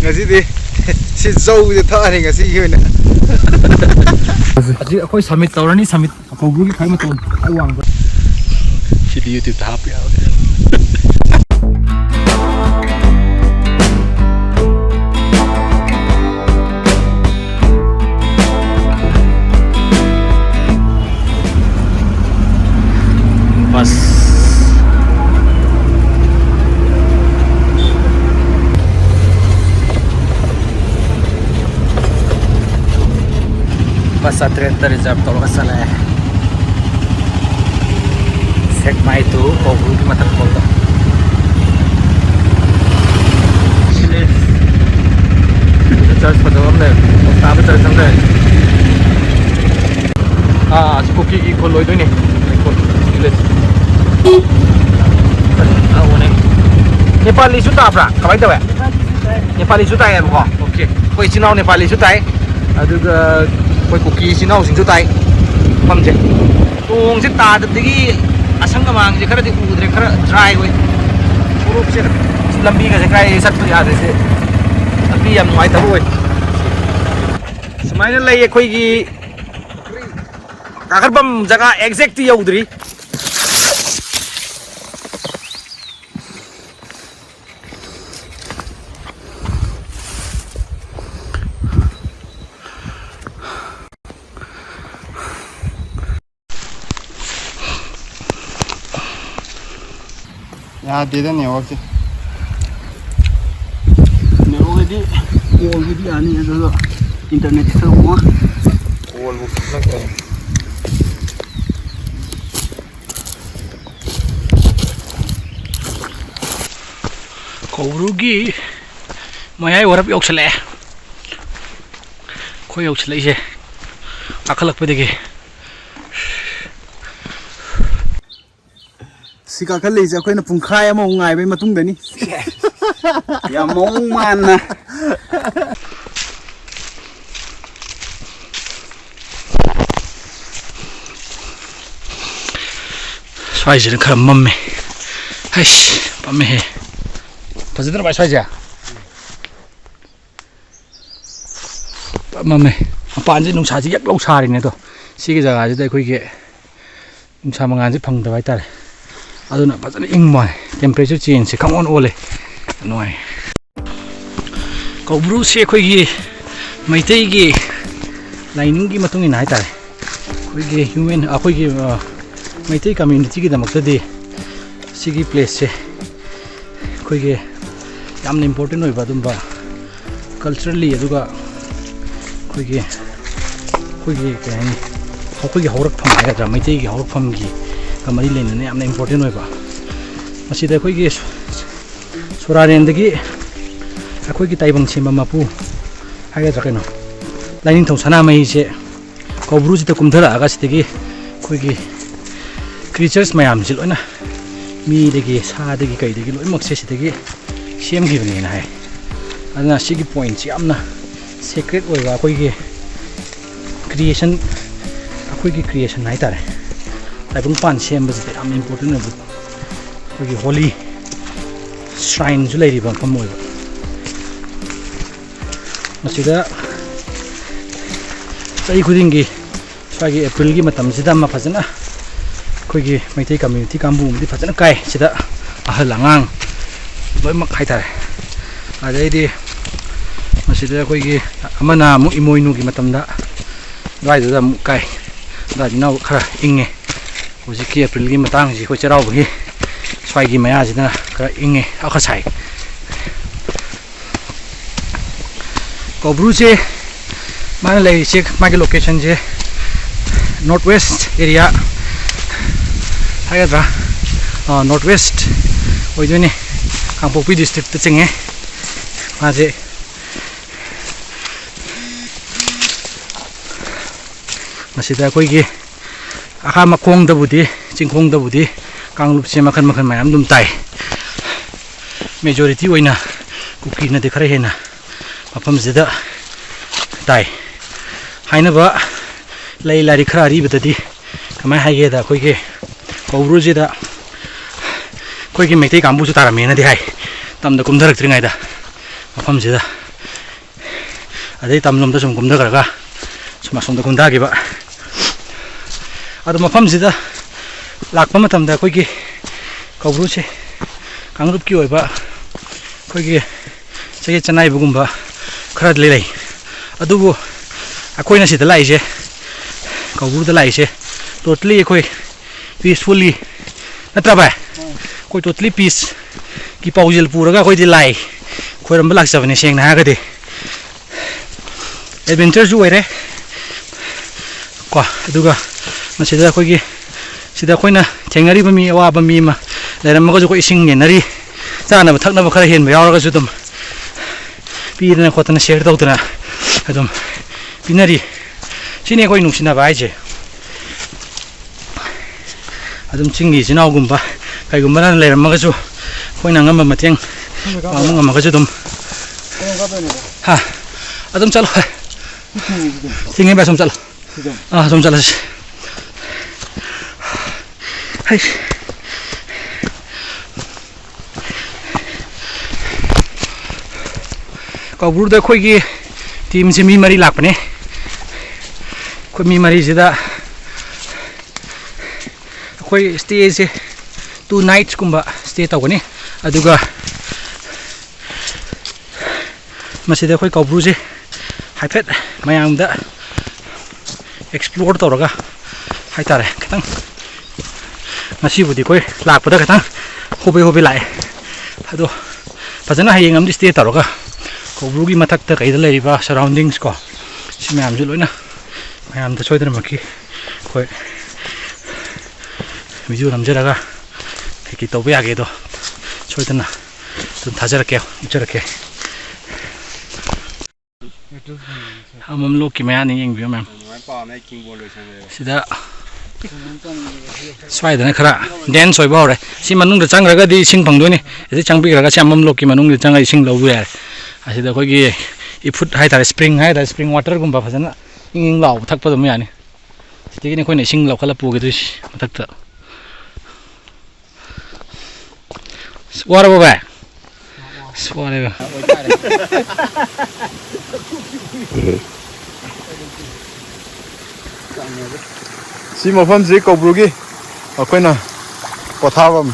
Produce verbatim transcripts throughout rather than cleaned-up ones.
ꯉꯁꯤꯗꯤ ꯁꯤ ꯆꯧꯁꯦ ꯊꯛꯑꯅꯤ ꯉꯁꯤꯒꯤ ꯑꯣꯏꯅ꯫ ꯍꯧꯖꯤꯛ ꯑꯩꯈꯣꯏ ꯁꯝꯃꯤꯠ ꯇꯧꯔꯅꯤ, ꯁꯝꯃꯤꯠ ꯀꯧꯕ꯭ꯔꯨꯒꯤ ꯈ꯭ꯋꯥꯏ ꯃꯇꯣꯟ ꯈ꯭ꯋꯥꯏ ꯋꯥꯡꯕ꯫ ꯁꯤꯗꯤ YouTube ꯇ ꯍꯥꯞꯄ ꯌꯥꯕꯅꯦ꯫ ꯕꯁ꯫ ꯕꯁ ꯆꯥꯇ꯭ꯔꯦꯠꯇ ꯔꯤꯖꯥꯔꯚ ꯇꯧꯔꯒ ꯆꯠꯂꯛꯑꯦ꯫ ꯁꯦꯛꯃꯥꯏ to ꯀꯧꯕ꯭ꯔꯨꯒꯤ ꯃꯊꯛ ꯐꯥꯎꯗ꯫ ꯁꯤꯅꯤ꯫ ꯁꯤꯗ ꯆꯔꯆ ꯐꯖꯕ ꯑꯃ ꯂꯩꯔꯦ꯫ ꯄꯣꯁ ꯇꯥꯕ ꯆꯔꯆ ꯑꯃ ꯂꯩꯔꯦ꯫ ꯑꯥ, ꯑꯁꯤ ꯀꯨꯀꯤꯒꯤ ꯈꯨꯜ ꯑꯣꯏꯗꯣꯏꯅꯦ꯫ ꯂꯩꯀꯣꯜ ꯚꯤꯂꯦꯖ꯫ ꯐꯖꯅ ꯇꯧꯕꯅꯦ꯫ ꯅꯦꯄꯥꯂꯤꯁꯨ ꯇꯥꯕ꯭ꯔꯥ? ꯀꯃꯥꯏꯅ ꯇꯧꯋꯦ? ꯅꯦꯄꯥꯂꯤꯁꯨ ꯇꯥꯏꯌꯦꯕꯀꯣ꯫ ꯑꯣꯀꯦ꯫ ꯑꯩꯈꯣꯏ ꯏꯆꯤꯟ ꯏꯅꯥꯎ ꯅꯦꯄꯥꯂꯤꯁꯨ ꯇꯥꯏ꯫ ꯑꯗꯨꯒ ꯑꯩꯈꯣꯏ ꯀꯨꯀꯤ ꯏꯆꯤꯟ ꯏꯅꯥꯎꯁꯤꯡꯁꯨ ꯇꯥꯏ꯫ ꯃꯐꯝꯁꯦ꯫ ꯅꯣꯡꯁꯦ ꯇꯥꯗꯕꯗꯒꯤ ꯑꯁꯪ ꯑꯃꯥꯟꯁꯦ ꯈꯔꯗꯤ ꯎꯗ꯭ꯔꯦ, ꯈꯔ ꯗ꯭ꯔꯥꯏ ꯑꯣꯏ꯫ ꯁꯣꯔꯣꯛꯁꯦ, ꯂꯝꯕꯤꯒꯁꯦ ꯀꯥꯏ ꯆꯠꯄ ꯌꯥꯗ꯭ꯔꯤꯁꯦ꯫ ꯂꯝꯕꯤ ꯌꯥꯝ ꯅꯨꯡꯉꯥꯏꯇꯕ ꯑꯣꯏ꯫ ꯁꯨꯃꯥꯏꯅ ꯂꯩ ꯑꯩꯈꯣꯏꯒꯤ ꯀꯥꯈꯠꯐꯝ ꯖꯒꯥ ꯑꯦꯛꯖꯦꯛꯇꯤ ꯌꯧꯗ꯭ꯔꯤ꯫ ꯌꯥꯗꯦꯗ ꯅꯦꯠꯋꯥꯛꯁꯦ꯫ ꯅꯦꯠꯋꯥꯛꯀꯤꯗꯤ ꯀꯣꯜꯒꯤꯗꯤ ꯌꯥꯅꯤ, ꯑꯗꯨꯒ ꯏꯟꯇꯔꯅꯦꯠꯇꯤ ꯈꯔ ꯋꯥ꯫ ꯀꯣꯜꯕꯨ ꯆꯠꯂꯛꯇ꯭ꯔꯦ꯫ ꯀꯧꯕ꯭ꯔꯨꯒꯤ ꯃꯌꯥꯏ ꯋꯥꯔꯞ ꯌꯧꯁꯜꯂꯛꯑꯦ꯫ ꯑꯩꯈꯣꯏ ꯌꯧꯁꯜꯂꯛꯏꯁꯦ ꯀꯥꯈꯠꯂꯛꯄꯗꯒꯤ꯫ ꯁꯤ ꯀꯥꯈꯠꯂꯛꯏꯁꯦ ꯑꯩꯈꯣꯏꯅ ꯄꯨꯡꯈꯥꯏ ꯑꯃꯃꯨꯛ ꯉꯥꯏꯕꯩ ꯃꯇꯨꯡꯗꯅꯤ꯫ ꯌꯥꯝ ꯃꯑꯣꯡ ꯃꯥꯟꯅ꯫ ꯁ꯭ꯋꯥꯏꯁꯤꯅ ꯈꯔ ꯃꯝꯃꯦ꯫ ꯍꯩꯁ, ꯃꯝꯃꯦꯍꯦ꯫ ꯐꯖꯗ꯭ꯔꯣ ꯚꯥꯏ ꯁ꯭ꯋꯥꯏꯁꯦ? ꯃꯝꯃꯦ꯫ ꯃꯄꯥꯟꯁꯦ ꯅꯨꯡꯁꯥꯁꯦ ꯌꯛ ꯂꯥꯎ ꯁꯥꯔꯤꯅꯦ꯫ ꯑꯗꯣ ꯁꯤꯒꯤ ꯖꯒꯥꯁꯤꯗ ꯑꯩꯈꯣꯏꯒꯤ ꯅꯨꯡꯁꯥ ꯃꯉꯥꯜꯁꯦ ꯐꯪꯗꯕ ꯍꯥꯏꯇꯥꯔꯦ꯫ ꯑꯗꯨꯅ ꯐꯖꯅ ꯏꯪꯕ ꯋꯥꯅꯤ꯫ Temperature changeꯁꯦ ꯈꯪꯑꯣꯟ ꯑꯣꯜꯂꯦ꯫ ꯅꯨꯡꯉꯥꯏ꯫ ꯀꯧꯕ꯭ꯔꯨꯁꯦ ꯑꯩꯈꯣꯏꯒꯤ ꯃꯩꯇꯩꯒꯤ ꯂꯥꯏꯅꯤꯡꯒꯤ ꯃꯇꯨꯡ ꯏꯟꯅ ꯍꯥꯏꯇꯥꯔꯦ, ꯑꯩꯈꯣꯏꯒꯤ human, ꯑꯩꯈꯣꯏꯒꯤ, ꯑ, ꯃꯩꯇꯩ communityꯒꯤꯗꯃꯛꯇꯗꯤ ꯁꯤꯒꯤ placeꯁꯦ ꯑꯩꯈꯣꯏꯒꯤ ꯌꯥꯝꯅ important ꯑꯣꯏꯕ ꯑꯗꯨꯝꯕ culturally, ꯑꯗꯨꯒ ꯑꯩꯈꯣꯏꯒꯤ, ꯑꯩꯈꯣꯏꯒꯤ ꯀꯩ ꯍꯥꯏꯅꯤ, ꯑꯩꯈꯣꯏꯒꯤ ꯍꯧꯔꯛꯐꯝ ꯍꯥꯏꯒꯗ꯭ꯔꯥ, ꯃꯩꯇꯩꯒꯤ ꯍꯧꯔꯛꯐꯝꯒꯤꯒ ꯃꯔꯤ ꯂꯩꯅꯅ ꯌꯥꯝꯅ important ꯑꯣꯏꯕ꯫ ꯃꯁꯤꯗ ꯑꯩꯈꯣꯏꯒꯤ ꯁꯣꯔꯥꯔꯦꯟꯗꯒꯤ ꯑꯩꯈꯣꯏꯒꯤ ꯇꯥꯏꯕꯪ ꯁꯦꯝꯕ ꯃꯄꯨ ꯍꯥꯏꯒꯗ꯭ꯔꯥ ꯀꯩꯅꯣ, ꯂꯥꯏꯅꯤꯡꯊꯧ ꯁꯅꯥꯃꯍꯤꯁꯦ ꯀꯧꯕ꯭ꯔꯨꯁꯤꯗ ꯀꯨꯝꯊꯔꯛꯑꯒ ꯁꯤꯗꯒꯤ ꯑꯩꯈꯣꯏꯒꯤ creatures ꯃꯌꯥꯝꯁꯤ ꯂꯣꯏꯅ, ꯃꯤꯗꯒꯤ, ꯁꯥꯗꯒꯤ, ꯀꯩꯗꯒꯤ ꯂꯣꯏꯅꯃꯛꯁꯦ ꯁꯤꯗꯒꯤ ꯁꯦꯝꯈꯤꯕꯅꯦꯅ ꯍꯥꯏ꯫ ꯑꯗꯨꯅ ꯁꯤꯒꯤ pointꯁꯤ ꯌꯥꯝꯅ sacred ꯑꯣꯏꯕ, ꯑꯩꯈꯣꯏꯒꯤ creation, ꯑꯩꯈꯣꯏꯒꯤ creation ꯍꯥꯏꯇꯥꯔꯦ, ꯇꯥꯏꯕꯪꯄꯥꯟ ꯁꯦꯝꯕꯁꯤꯗ ꯌꯥꯝꯅ important ꯑꯣꯏꯕ, ꯑꯩꯈꯣꯏꯒꯤ holy shrineꯁꯨ ꯂꯩꯔꯤꯕ ꯃꯐꯝ ꯑꯣꯏꯕ꯫ ꯃꯁꯤꯗ ꯆꯍꯤ ꯈꯨꯗꯤꯡꯒꯤ ꯁ꯭ꯋꯥꯏꯒꯤ Aprilꯒꯤ ꯃꯇꯝꯁꯤꯗ ꯑꯃ ꯐꯖꯅ ꯑꯩꯈꯣꯏꯒꯤ ꯃꯩꯇꯩ community ꯀꯥꯡꯕꯨ ꯑꯃꯗꯤ ꯐꯖꯅ ꯀꯥꯏ꯫ ꯁꯤꯗ ꯑꯍꯜ ꯑꯉꯥꯡ ꯂꯣꯏꯅꯃꯛ ꯍꯥꯏꯇꯥꯔꯦ꯫ ꯑꯗꯩꯗꯤ ꯃꯁꯤꯗ ꯑꯩꯈꯣꯏꯒꯤ ꯑꯃꯅ ꯑꯃꯨꯛ ꯏꯃꯣꯏꯅꯨꯒꯤ ꯃꯇꯝꯗ ꯑꯗꯨꯋꯥꯏꯗꯨꯗ ꯑꯃꯨꯛ ꯀꯥꯏ꯫ ꯑꯗꯨꯋꯥꯏꯗꯨꯅ ꯈꯔ ꯏꯪꯉꯦ꯫ ꯍꯧꯖꯤꯛꯀꯤ Aprilꯒꯤ ꯃꯇꯥꯡꯁꯤ ꯑꯩꯈꯣꯏ ꯆꯩꯔꯥꯎꯕꯒꯤ ꯁ꯭ꯋꯥꯏꯒꯤ ꯃꯌꯥꯁꯤꯗꯅ ꯈꯔ ꯏꯪꯉꯦ, ꯈꯔ ꯁꯥꯏ꯫ ꯀꯧꯕ꯭ꯔꯨꯁꯦ ꯃꯥꯅ ꯂꯩꯔꯤꯁꯦ, ꯃꯥꯒꯤ locationꯁꯦ North West area ꯍꯥꯏꯒꯗ꯭ꯔꯥ, North West ꯑꯣꯏꯗꯣꯏꯅꯦ, ꯀꯥꯡꯄꯣꯛꯄꯤ districtꯇ ꯆꯤꯡꯉꯦ ꯃꯥꯁꯦ꯫ ꯃꯁꯤꯗ ꯑꯩꯈꯣꯏꯒꯤ ꯑꯥ ꯃꯈꯣꯡꯗꯕꯨꯗꯤ, ꯆꯤꯡꯈꯣꯡꯗꯕꯨꯗꯤ ꯀꯥꯡꯂꯨꯞꯁꯦ ꯃꯈꯜ ꯃꯈꯜ ꯃꯌꯥꯝ ꯑꯗꯨꯝ ꯇꯥꯏ꯫ Majority ꯑꯣꯏꯅ ꯀꯨꯀꯤꯅꯗꯤ ꯈꯔ ꯍꯦꯟꯅ ꯃꯐꯝꯁꯤꯗ ꯇꯥꯏ꯫ ꯍꯥꯏꯅꯕ ꯂꯩ, ꯂꯥꯏꯔꯤꯛ ꯈꯔ ꯑꯔꯤꯕꯗꯗꯤ ꯀꯃꯥꯏꯅ ꯍꯥꯏꯒꯦꯗ, ꯑꯩꯈꯣꯏꯒꯤ ꯀꯧꯕ꯭ꯔꯨꯁꯤꯗ ꯑꯩꯈꯣꯏꯒꯤ ꯃꯩꯇꯩ ꯀꯥꯡꯕꯨꯁꯨ ꯇꯥꯔꯝꯃꯦꯅꯗꯤ ꯍꯥꯏ, ꯇꯝꯗ ꯀꯨꯝꯊꯔꯛꯇ꯭ꯔꯤꯉꯩꯗ ꯃꯐꯝꯁꯤꯗ꯫ ꯑꯗꯩ ꯇꯝꯂꯣꯝꯗ ꯁꯨꯝ ꯀꯨꯝꯊꯈ꯭ꯔꯒ ꯁꯨꯝ ꯑꯁꯣꯝꯗ ꯀꯨꯝꯊꯈꯤꯕ꯫ ꯑꯗꯣ ꯃꯐꯝꯁꯤꯗ ꯂꯥꯛꯄ ꯃꯇꯝꯗ ꯑꯩꯈꯣꯏꯒꯤ ꯀꯧꯕ꯭ꯔꯨꯁꯦ ꯀꯥꯡꯂꯨꯞꯀꯤ ꯑꯣꯏꯕ ꯑꯩꯈꯣꯏꯒꯤ ꯆꯌꯦꯠ ꯆꯅꯥꯏꯕꯒꯨꯝꯕ ꯈꯔꯗꯤ ꯂꯩ꯫ ꯑꯗꯨꯕꯨ ꯑꯩꯈꯣꯏꯅ ꯁꯤꯗ ꯂꯥꯛꯏꯁꯦ, ꯀꯧꯕ꯭ꯔꯨꯗ ꯂꯥꯛꯏꯁꯦ, totally ꯑꯩꯈꯣꯏ peacefully, ꯅꯠꯇ꯭ꯔꯥ ꯚꯥꯏ? ꯑꯩꯈꯣꯏ totally peaceꯀꯤ ꯄꯥꯎꯖꯦꯜ ꯄꯨꯔꯒ ꯑꯩꯈꯣꯏꯗꯤ ꯂꯥꯏ ꯈꯣꯏꯔꯝꯕ ꯂꯥꯛꯆꯕꯅꯦ, ꯁꯦꯡꯅ ꯍꯥꯏꯔꯒꯗꯤ꯫ Adventureꯁꯨ ꯑꯣꯏꯔꯦ ꯀꯣ꯫ ꯑꯗꯨꯒ ꯃꯁꯤꯗ ꯑꯩꯈꯣꯏꯒꯤ, ꯁꯤꯗ ꯑꯩꯈꯣꯏꯅ ꯊꯦꯡꯅꯔꯤꯕ ꯃꯤ, ꯑꯋꯥꯕ ꯃꯤ ꯑꯃ ꯂꯩꯔꯝꯃꯒꯁꯨ ꯑꯩꯈꯣꯏ ꯏꯁꯤꯡ ꯌꯦꯟꯅꯔꯤ, ꯆꯥꯅꯕ ꯊꯛꯅꯕ ꯈꯔ ꯍꯦꯟꯕ ꯌꯥꯎꯔꯒꯁꯨ ꯑꯗꯨꯝ ꯄꯤꯗꯅ ꯈꯣꯠꯇꯅ share ꯇꯧꯗꯅ ꯑꯗꯨꯝ ꯄꯤꯅꯔꯤ꯫ ꯁꯤꯅꯤ ꯑꯩꯈꯣꯏ ꯅꯨꯡꯁꯤꯅꯕ ꯍꯥꯏꯁꯦ꯫ ꯑꯗꯨꯝ ꯆꯤꯡꯒꯤ ꯏꯆꯤꯟ ꯏꯅꯥꯎꯒꯨꯝꯕ ꯀꯩꯒꯨꯝꯕꯅ ꯂꯩꯔꯝꯃꯒꯁꯨ, ꯑꯩꯈꯣꯏꯅ ꯑꯉꯝꯕ ꯃꯇꯦꯡ ꯄꯥꯡꯕ ꯉꯝꯃꯒꯁꯨ ꯑꯗꯨꯝ, ꯍꯥ, ꯑꯗꯨꯝ ꯆꯠꯂꯣ꯫ ꯊꯤꯡꯉꯤ ꯚꯥꯏ, ꯁꯨꯝ ꯆꯠꯂꯣ꯫ ꯑꯥ, ꯁꯨꯝ ꯆꯠꯂꯁꯤ꯫ ꯍꯩ꯫ ꯀꯧꯕ꯭ꯔꯨꯗ ꯑꯩꯈꯣꯏꯒꯤ teamꯁꯦ ꯃꯤ ꯃꯔꯤ ꯂꯥꯛꯄꯅꯦ꯫ ꯑꯩꯈꯣꯏ ꯃꯤ ꯃꯔꯤꯁꯤꯗ ꯑꯩꯈꯣꯏ stateꯁꯦ two nightꯀꯨꯝꯕ stay ꯇꯧꯒꯅꯤ꯫ ꯑꯗꯨꯒ ꯃꯁꯤꯗ ꯑꯩꯈꯣꯏ ꯀꯧꯕ꯭ꯔꯨꯁꯦ ꯍꯥꯏꯐꯦꯠ ꯃꯌꯥꯝꯗ explore ꯇꯧꯔꯒ ꯍꯥꯏꯇꯥꯔꯦ, ꯈꯤꯇꯪ, ꯉꯁꯤꯕꯨꯗꯤ ꯑꯩꯈꯣꯏ ꯂꯥꯛꯄꯗ ꯈꯤꯇꯪ ꯍꯣꯕꯦ ꯍꯣꯕꯦ ꯂꯥꯛꯑꯦ꯫ ꯑꯗꯣ ꯐꯖꯅ ꯍꯌꯦꯡ ꯑꯃꯗꯤ stay ꯇꯧꯔꯒ ꯀꯧꯕ꯭ꯔꯨꯒꯤ ꯃꯊꯛꯇ ꯀꯩꯗ ꯂꯩꯔꯤꯕ surroundings ꯀꯣ, ꯁꯤ ꯃꯌꯥꯝꯁꯨ ꯂꯣꯏꯅ ꯃꯌꯥꯝꯗ ꯁꯣꯏꯗꯅꯃꯛꯀꯤ ꯑꯩꯈꯣꯏ video ꯅꯝꯖꯔꯒ ꯀꯩꯀꯩ ꯇꯧꯕ ꯌꯥꯒꯦꯗꯣ ꯁꯣꯏꯗꯅ ꯑꯗꯨꯝ ꯊꯥꯖꯔꯛꯀꯦ, ꯎꯠꯆꯔꯛꯀꯦ꯫ ꯑꯃꯝ ꯂꯣꯛꯀꯤ ꯃꯌꯥꯅꯤ, ꯌꯦꯡꯕꯤꯌꯨ ꯃꯌꯥꯝ꯫ ꯁꯤꯗ ꯁ꯭ꯋꯥꯏꯗꯅ ꯈꯔ dense ꯑꯣꯏꯕ ꯍꯧꯔꯦ꯫ ꯁꯤ ꯃꯅꯨꯡꯗ ꯆꯪꯈ꯭ꯔꯒꯗꯤ ꯏꯁꯤꯡ ꯐꯪꯗꯣꯏꯅꯤ꯫ ꯑꯁꯤ ꯆꯪꯕꯤꯈ꯭ꯔꯒ ꯁꯤ ꯑꯃꯝ ꯂꯣꯛꯀꯤ ꯃꯅꯨꯡꯗ ꯆꯪꯉꯒ ꯏꯁꯤꯡ ꯂꯧꯕ ꯌꯥꯔꯦ꯫ ꯑꯁꯤꯗ ꯑꯩꯈꯣꯏꯒꯤ ꯏꯐꯨꯠ ꯍꯥꯏꯇꯥꯔꯦ, spring ꯍꯥꯏꯇꯥꯔꯦ, spring waterꯒꯨꯝꯕ ꯐꯖꯅ ꯏꯪ ꯏꯪ ꯂꯥꯎꯕ ꯊꯛꯄ ꯑꯗꯨꯝ ꯌꯥꯅꯤ꯫ ꯁꯤꯗꯒꯤꯅꯤ ꯑꯩꯈꯣꯏꯅ ꯏꯁꯤꯡ ꯂꯧꯈꯠꯂ ꯄꯨꯒꯗꯣꯏꯁꯤ ꯃꯊꯛꯇ꯫ ꯑꯁ, ꯋꯥꯔꯕꯣ ꯚꯥꯏ? ꯑꯁ, ꯋꯥꯔꯦꯕ꯫ ꯑꯣꯏꯇꯥꯔꯦ꯫ ꯁꯤ ꯃꯐꯝꯁꯤ ꯀꯧꯕ꯭ꯔꯨꯒꯤ ꯑꯩꯈꯣꯏꯅ ꯄꯣꯊꯥꯐꯝ꯫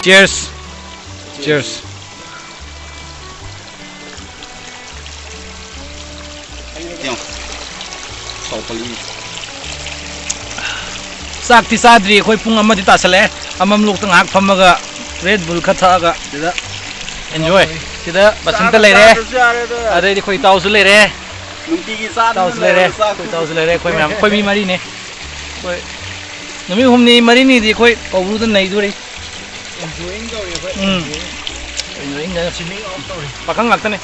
Cheers. Cheers. ꯆꯥꯛꯇꯤ ꯆꯥꯗ꯭ꯔꯤ ꯑꯩꯈꯣꯏ, ꯄꯨꯡ ꯑꯃꯗꯤ ꯇꯥꯁꯜꯂꯛꯑꯦ꯫ ꯑꯃꯝꯂꯣꯛꯇ ꯉꯥꯏꯍꯥꯛ ꯐꯝꯃꯒ Red Bull ꯈꯔ ꯊꯛꯑꯒ ꯁꯤꯗ enjoy꯫ ꯁꯤꯗ ꯕꯁꯟꯇ ꯂꯩꯔꯦ꯫ ꯆꯥꯗ꯭ꯔꯁꯨ ꯌꯥꯔꯦꯗ꯫ ꯑꯗꯩꯗꯤ ꯑꯩꯈꯣꯏ ꯏꯇꯥꯎꯁꯨ ꯂꯩꯔꯦ꯫ ꯅꯨꯡꯇꯤꯒꯤ ꯆꯥꯗꯅ ꯏꯇꯥꯎꯁꯨ ꯂꯩꯔꯦ꯫ ꯂꯩꯔꯕ ꯆꯥꯛ꯫ ꯑꯩꯈꯣꯏ ꯏꯇꯥꯎꯁꯨ ꯂꯩꯔꯦ꯫ ꯑꯩꯈꯣꯏ ꯃꯌꯥꯝ, ꯑꯩꯈꯣꯏ ꯃꯤ ꯃꯔꯤꯅꯦ꯫ ꯑꯩꯈꯣꯏ ꯅꯨꯃꯤꯠ ꯍꯨꯝꯅꯤ ꯃꯔꯤꯅꯤꯗꯤ ꯑꯩꯈꯣꯏ ꯀꯧꯕ꯭ꯔꯨꯗ ꯅꯩꯗꯣꯔꯤ꯫ Enjoying ꯇꯧꯔꯤ ꯑꯩꯈꯣꯏ꯫ ꯎꯝ꯫ Enjoying ꯇꯧꯔꯤ꯫ Chilling out ꯇꯧꯔꯤ꯫ ꯄꯥꯈꯪ ꯉꯥꯛꯇꯅꯦ꯫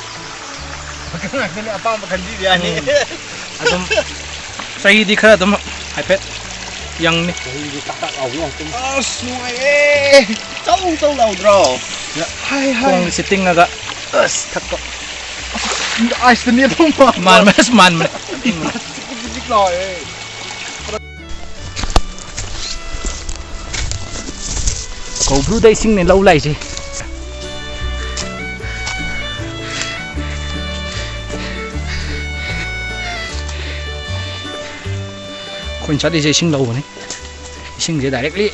ꯄꯥꯈꯪ ꯉꯥꯛꯇꯅꯦ, ꯑꯄꯥꯝꯕ ꯈꯟꯕꯤꯕ ꯌꯥꯅꯤ꯫ ꯎꯝ꯫ ꯑꯗꯨꯝ ꯆꯍꯤꯗꯤ ꯈꯔ ꯑꯗꯨꯝ ꯍꯥꯏꯐꯦꯠ ꯌꯪꯅꯤ꯫ ꯆꯍꯤꯗꯤ ꯇꯥꯛ ꯇꯥꯛ ꯂꯥꯎꯕ ꯉꯥꯛꯇꯅꯤ꯫ ꯑꯁ, ꯅꯨꯡꯉꯥꯏꯌꯦ꯫ ꯆꯧ ꯆꯧ ꯂꯥꯎꯗ꯭ꯔꯣ? ꯍꯥꯏ, ꯍꯥꯏ꯫ ꯈꯣꯡꯁꯦ ꯇꯤꯡꯉꯒ ꯑꯁ ꯊꯛꯄ꯫ ꯑꯁ, ice ꯇꯅꯦ ꯊꯣꯡꯕ꯫ ꯃꯥꯟꯕꯅꯦ, ꯑꯁ, ꯃꯥꯟꯕꯅꯦ꯫ ꯆꯤꯛ ꯆꯤꯛ ꯂꯥꯎꯔꯦ꯫ ꯀꯧꯕ꯭ꯔꯨꯗ ꯏꯁꯤꯡꯅꯦ ꯂꯧ ꯂꯥꯛꯏꯁꯦ꯫ ꯑꯩꯈꯣꯏꯅ ꯆꯠꯂꯤꯁꯦ ꯏꯁꯤꯡ ꯂꯧꯕꯅꯤ꯫ ꯏꯁꯤꯡꯁꯦ directly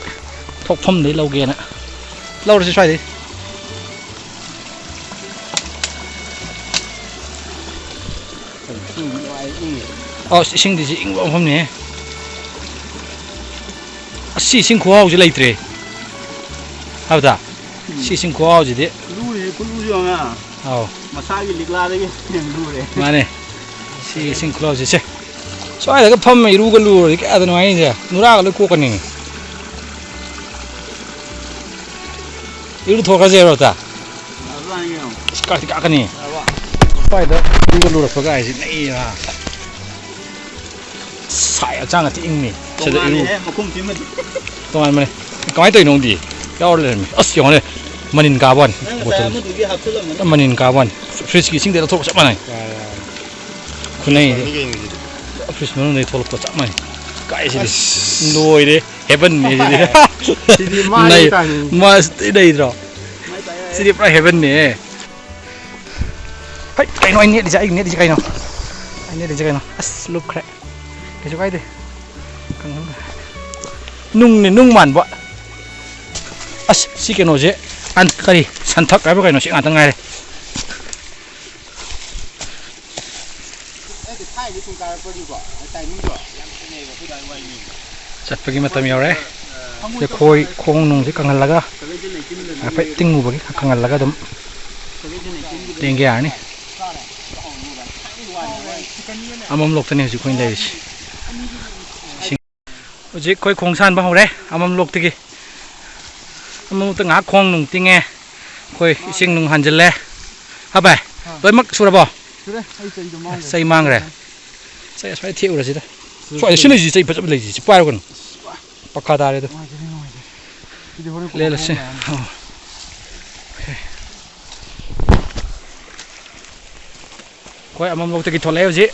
ꯊꯣꯛꯐꯝꯗꯩ ꯂꯧꯒꯦꯅ꯫ ꯂꯧꯔꯁꯤ ꯁ꯭ꯋꯥꯏꯗꯩ꯫ ꯑꯁ, ꯏꯁꯤꯡꯗꯤ ꯁꯤ ꯏꯪꯕ ꯃꯐꯝꯅꯤꯍꯦ꯫ ꯑꯁ, ꯁꯤ ꯏꯁꯤꯡ ꯈꯨꯍꯥꯎꯁꯤ ꯂꯩꯇ꯭ꯔꯦ꯫ ꯍꯥꯏꯕꯗ? ꯁꯤ ꯏꯁꯤꯡ ꯈꯨꯍꯥꯎꯁꯤꯗꯤ꯫ ꯂꯨꯔꯤꯁꯤ ꯈꯨꯂꯨꯁꯤ ꯌꯦꯡꯉꯣ꯫ ꯑꯧ꯫ ꯃꯁꯥꯒꯤ ꯂꯤꯛꯂꯥꯗꯒꯤ ꯍꯦꯟꯅ ꯂꯨꯔꯦ꯫ ꯃꯥꯅꯦ꯫ ꯁꯤ ꯏꯁꯤꯡ ꯈꯨꯍꯥꯎꯁꯤ ꯁꯦ꯫ ꯁ꯭ꯋꯥꯏꯗꯒ ꯐꯝꯃ ꯏꯔꯨꯒ ꯂꯨꯔꯗꯤ ꯀꯌꯥꯗ ꯅꯨꯡꯉꯥꯏꯅꯤ ꯁꯦ꯫ ꯅꯨꯔꯥꯒ ꯂꯣꯏ ꯀꯣꯛꯀꯅꯤ꯫ ꯏꯔꯨ ꯊꯣꯛꯈ꯭ꯔꯁꯦ ꯍꯦꯔꯣꯇ꯫ ꯑꯗꯨꯃꯥꯏꯅ ꯌꯦꯡꯉꯣ꯫ ꯑꯁ, ꯀꯥꯛꯇꯤ ꯀꯥꯛꯀꯅꯤ꯫ ꯁ꯭ꯋꯥꯏꯗ ꯏꯔꯨꯕ ꯂꯨꯔꯛꯄꯒ ꯍꯥꯏꯁꯤ ꯅꯩꯔꯥ꯫ ꯁꯥꯏ, ꯍꯛꯆꯥꯡ ꯑꯇꯤ ꯏꯪꯅꯤ꯫ ꯁꯤꯗ ꯏꯔꯨ꯫ ꯇꯣꯉꯥꯜꯂꯤꯍꯦ, ꯃꯈꯨꯝ ꯊꯤꯟꯕꯗꯤ꯫ ꯇꯣꯉꯥꯟꯕꯅꯦ꯫ ꯀꯃꯥꯏꯅ ꯇꯧꯔꯤꯅꯣ ꯈꯪꯗꯤ? ꯌꯥꯎꯔ ꯂꯩꯔꯝꯃꯤ꯫ ꯑꯁ, ꯌꯦꯡꯉꯣꯅꯦ꯫ ꯃꯅꯤꯟ ꯀꯥꯕ ꯋꯥꯅꯤ꯫ ꯅꯪ ꯉꯁꯥꯏ ꯕꯣꯇꯜ꯫ ꯑꯃꯗꯨꯒꯤ ꯍꯥꯞꯆꯜꯂꯝꯃꯅꯤ꯫ ꯃꯅꯤꯟ ꯀꯥꯕ ꯋꯥꯅꯤ꯫ ꯐ꯭ꯔꯤꯖꯀꯤ ꯏꯁꯤꯡꯗ ꯂꯧꯊꯣꯛꯄ ꯆꯞ ꯃꯥꯟꯅꯩ꯫ ꯈꯨꯠꯅꯩꯁꯦ꯫ ꯐ꯭ꯔꯤꯖ ꯃꯅꯨꯡꯗꯒꯤ ꯊꯣꯛꯂꯛꯄ ꯆꯞ ꯃꯥꯟꯅꯩ꯫ ꯀꯥꯏꯁꯤꯗꯤ꯫ ꯑꯁ꯫ ꯂꯣꯏꯔꯦ꯫ ꯍꯦꯕꯟꯅꯤ ꯁꯤꯗꯤ꯫ ꯁꯤꯗꯤ ꯃꯥꯏ ꯅꯩ-, ꯇꯥꯅꯤ꯫ ꯃꯥꯁ ꯊꯤ ꯅꯩꯗ꯭ꯔꯣ? ꯁꯤꯗꯤ ꯄꯨꯔꯥ ꯍꯦꯕꯟꯅꯦ꯫ ꯍꯩ, ꯀꯩꯅꯣ ꯑꯩ ꯅꯦꯠꯂꯤꯁꯦ? ꯑꯩ ꯅꯦꯠꯂꯤꯁꯦ ꯀꯩꯅꯣ? ꯑꯩ ꯅꯦꯠꯂꯤꯁꯦ ꯀꯩꯅꯣ? ꯑꯁ, ꯂꯨꯞꯈ꯭ꯔꯦ꯫ ꯀꯩꯁꯨ ꯀꯥꯏꯗꯦ꯫ ꯅꯨꯡꯅꯦ, ꯅꯨꯡ ꯃꯥꯟꯕ꯫ ꯑꯁ, ꯁꯤ ꯀꯩꯅꯣꯁꯦ, ꯑꯟ-, ꯀꯔꯤ, ꯁꯟꯊꯛ ꯍꯥꯏꯕ ꯀꯩꯅꯣ, ꯁꯤ ꯉꯥꯛꯇ ꯉꯥꯏꯔꯦ꯫ ꯑꯩꯗꯤ ꯊꯥꯏꯅꯗꯤ ꯁꯨꯝ ꯀꯥꯔꯛꯄꯒꯤꯀꯣ, ꯇꯥꯏꯃꯤꯡꯗꯣ ꯌꯥꯝ ꯈꯦꯠꯅꯩꯌꯦꯕ, ꯑꯩꯈꯣꯏ ꯑꯗꯥꯏ ꯋꯥꯏꯒꯤ꯫ ꯆꯠꯄꯒꯤ ꯃꯇꯝ ꯌꯧꯔꯦ꯫ ꯁꯦ ꯈꯣꯏ ꯈꯣꯡ ꯅꯨꯡꯁꯦ ꯀꯪꯍꯜꯂꯒ, ꯍꯥꯏꯐꯦꯠ ꯇꯤꯡꯉꯨꯕꯒꯤ ꯈꯔ ꯀꯪꯍꯜꯂꯒ ꯑꯗꯨꯝ ꯂꯦꯡꯒꯦ ꯌꯥꯔꯅꯤ꯫ ꯑꯃꯝ ꯂꯣꯛꯇꯅꯤ ꯍꯧꯖꯤꯛ ꯑꯩꯈꯣꯏꯅ ꯂꯩꯔꯤꯁꯤ꯫ ꯍꯧꯖꯤꯛ ꯑꯩꯈꯣꯏ ꯈꯣꯡ ꯁꯥꯟꯕ ꯍꯧꯔꯦ ꯑꯃꯝ ꯂꯣꯛꯇꯒꯤ꯫ ꯑꯃꯝ ꯂꯣꯛꯇ ꯉꯥꯏꯍꯥꯛ ꯈꯣꯡ ꯅꯨꯡ ꯇꯤꯡꯉꯦ꯫ ꯑꯩꯈꯣꯏ ꯏꯁꯤꯡ ꯅꯨꯡ ꯍꯥꯟꯖꯤꯜꯂꯦ꯫ ꯍꯥ ꯚꯥꯏ? ꯑꯥ꯫ ꯂꯣꯏꯅꯃꯛ ꯁꯨꯔꯕꯣ? ꯁꯨꯔꯦ꯫ ꯑꯩ ꯆꯩꯗꯣ ꯃꯥꯡꯈ꯭ꯔꯦ꯫ ꯆꯩ ꯃꯥꯡꯈ꯭ꯔꯦ꯫ ꯆꯩ ꯑꯁ꯭ꯋꯥꯏꯗ ꯊꯦꯛꯎꯔꯁꯤꯗ꯫ ꯁ꯭ꯋꯥꯏꯗ ꯁꯤ ꯂꯩꯁꯤ, ꯆꯩ ꯐꯖꯕ ꯂꯩꯁꯤ꯫ ꯁꯤ ꯄꯥꯏꯔꯨ ꯀꯩꯅꯣ꯫ ꯄꯛꯀꯥ ꯇꯥꯔꯦ ꯑꯗꯣ꯫ ꯅꯨꯡꯉꯥꯏꯖꯔꯦ, ꯅꯨꯡꯉꯥꯏꯖꯔꯦ꯫ ꯁꯤꯗꯤ ꯍꯣꯔꯦꯟ ꯀꯣꯟꯅ ꯂꯦꯜꯂꯁꯦ꯫ ꯑꯃꯨꯛ ꯌꯥꯔꯅꯤ꯫ ꯑꯧ꯫ ꯑꯩꯈꯣꯏ ꯑꯃꯝꯂꯣꯛꯇꯒꯤ ꯊꯣꯛꯂꯛꯑꯦ ꯍꯧꯖꯤꯛ꯫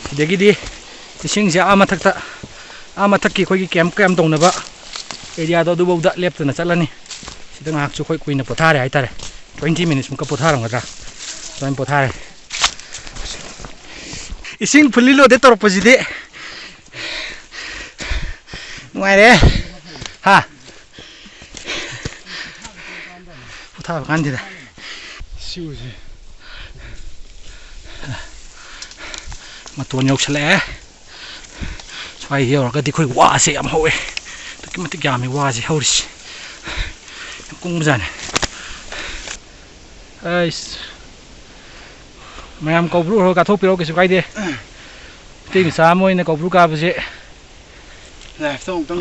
ꯁꯤꯗꯒꯤꯗꯤ ꯏꯁꯤꯡꯁꯦ ꯑꯥ ꯃꯊꯛꯇ, ꯑꯥ ꯃꯊꯛꯀꯤ ꯑꯩꯈꯣꯏꯒꯤ ꯀꯦꯝꯞ ꯀꯌꯥꯝ ꯇꯧꯅꯕ ꯑꯦꯔꯤꯌꯥꯗꯣ ꯑꯗꯨꯐꯥꯎꯗ ꯂꯦꯞꯇꯅ ꯆꯠꯂꯅꯤ꯫ ꯁꯤꯗ ꯉꯥꯏꯍꯥꯛꯁꯨ ꯑꯩꯈꯣꯏ ꯀꯨꯏꯅ ꯄꯣꯊꯥꯔꯦ ꯍꯥꯏꯇꯥꯔꯦ꯫ Twenty minutes ꯃꯨꯛꯀ ꯄꯣꯊꯥꯔꯝꯒꯗ꯭ꯔꯥ? ꯑꯗꯨꯃꯥꯏꯅ ꯄꯣꯊꯥꯔꯦ꯫ ꯏꯁꯤꯡ fully loaded ꯇꯧꯔꯛꯄꯁꯤꯗꯤ ꯅꯨꯡꯉꯥꯏꯔꯦ꯫ ꯍꯥ? ꯄꯣꯊꯥꯕ ꯀꯥꯟꯗꯦꯗ꯫ ꯁꯤ ꯎꯁꯦ꯫ ꯃꯇꯣꯟ ꯌꯧꯁꯜꯂꯛꯑꯦ꯫ ꯁ꯭ꯋꯥꯏ ꯌꯧꯔꯒꯗꯤ ꯑꯩꯈꯣꯏ ꯋꯥꯁꯦ ꯌꯥꯝ ꯍꯧꯋꯦ꯫ ꯑꯗꯨꯛꯀꯤ ꯃꯇꯤꯛ ꯌꯥꯝꯃꯤ ꯋꯥꯁꯦ ꯍꯧꯔꯤꯁꯦ꯫ ꯌꯥꯝ ꯀꯨꯡꯕꯖꯥꯠꯅꯤ꯫ ꯑꯩꯁ꯫ ꯃꯌꯥꯝ ꯀꯧꯕ꯭ꯔꯨ ꯍꯧꯔ ꯀꯥꯊꯣꯛꯄꯤꯔꯛꯑꯣ, ꯀꯩꯁꯨ ꯀꯥꯏꯗꯦ꯫ ꯃꯩꯇꯩ ꯃꯆꯥ ꯑꯃ ꯑꯣꯏꯅ ꯀꯧꯕ꯭ꯔꯨ ꯀꯥꯕꯁꯦ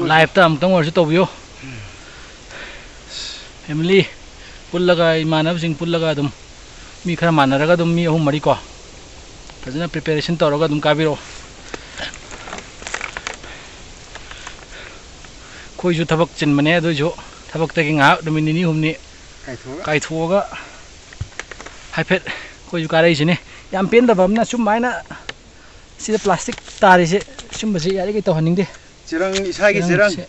ꯂꯥꯏꯐꯇ ꯑꯃꯨꯛꯇꯪ ꯑꯣꯏꯔꯁꯨ ꯇꯧꯕꯤꯌꯨ꯫ ꯐꯦꯃꯤꯂꯤ ꯄꯨꯜꯂꯒ, ꯏꯃꯥꯟꯅꯕꯁꯤꯡ ꯄꯨꯜꯂꯒ ꯑꯗꯨꯝ ꯃꯤ ꯈꯔ ꯃꯥꯟꯅꯔꯒ ꯑꯗꯨꯝ ꯃꯤ ꯑꯍꯨꯝ ꯃꯔꯤ ꯀꯣ, ꯐꯖꯅ ꯄ꯭ꯔꯤꯄꯦꯔꯦꯁꯟ ꯇꯧꯔꯒ ꯑꯗꯨꯝ ꯀꯥꯕꯤꯔꯛꯑꯣ꯫ ꯑꯩꯈꯣꯏꯁꯨ ꯊꯕꯛ ꯆꯤꯟꯕꯅꯦ, ꯑꯗꯨꯏꯁꯨ ꯊꯕꯛꯇꯒꯤ ꯉꯥꯏꯍꯥꯛ ꯅꯨꯃꯤꯠ ꯅꯤꯅꯤ ꯍꯨꯝꯅꯤ ꯀꯥꯏꯊꯣꯛꯑꯒ꯫ ꯀꯥꯏꯊꯣꯛꯑꯒ ꯍꯥꯏꯐꯦꯠ ꯑꯩꯈꯣꯏꯁꯨ ꯀꯥꯔꯛꯏꯁꯤꯅꯤ꯫ ꯌꯥꯝ ꯄꯦꯟꯗꯕ ꯑꯃꯅ ꯁꯨꯃꯥꯏꯅ ꯁꯤꯗ ꯄ꯭ꯂꯥꯁꯇꯤꯛ ꯇꯥꯔꯤꯁꯦ, ꯁꯨꯝꯕꯁꯦ ꯌꯥꯔꯤꯈꯩ ꯇꯧꯍꯟꯅꯤꯡꯗꯦ꯫ ꯆꯦꯔꯪ, ꯏꯁꯥꯒꯤ ꯆꯦꯔꯪ ꯆꯦꯔꯪꯁꯦ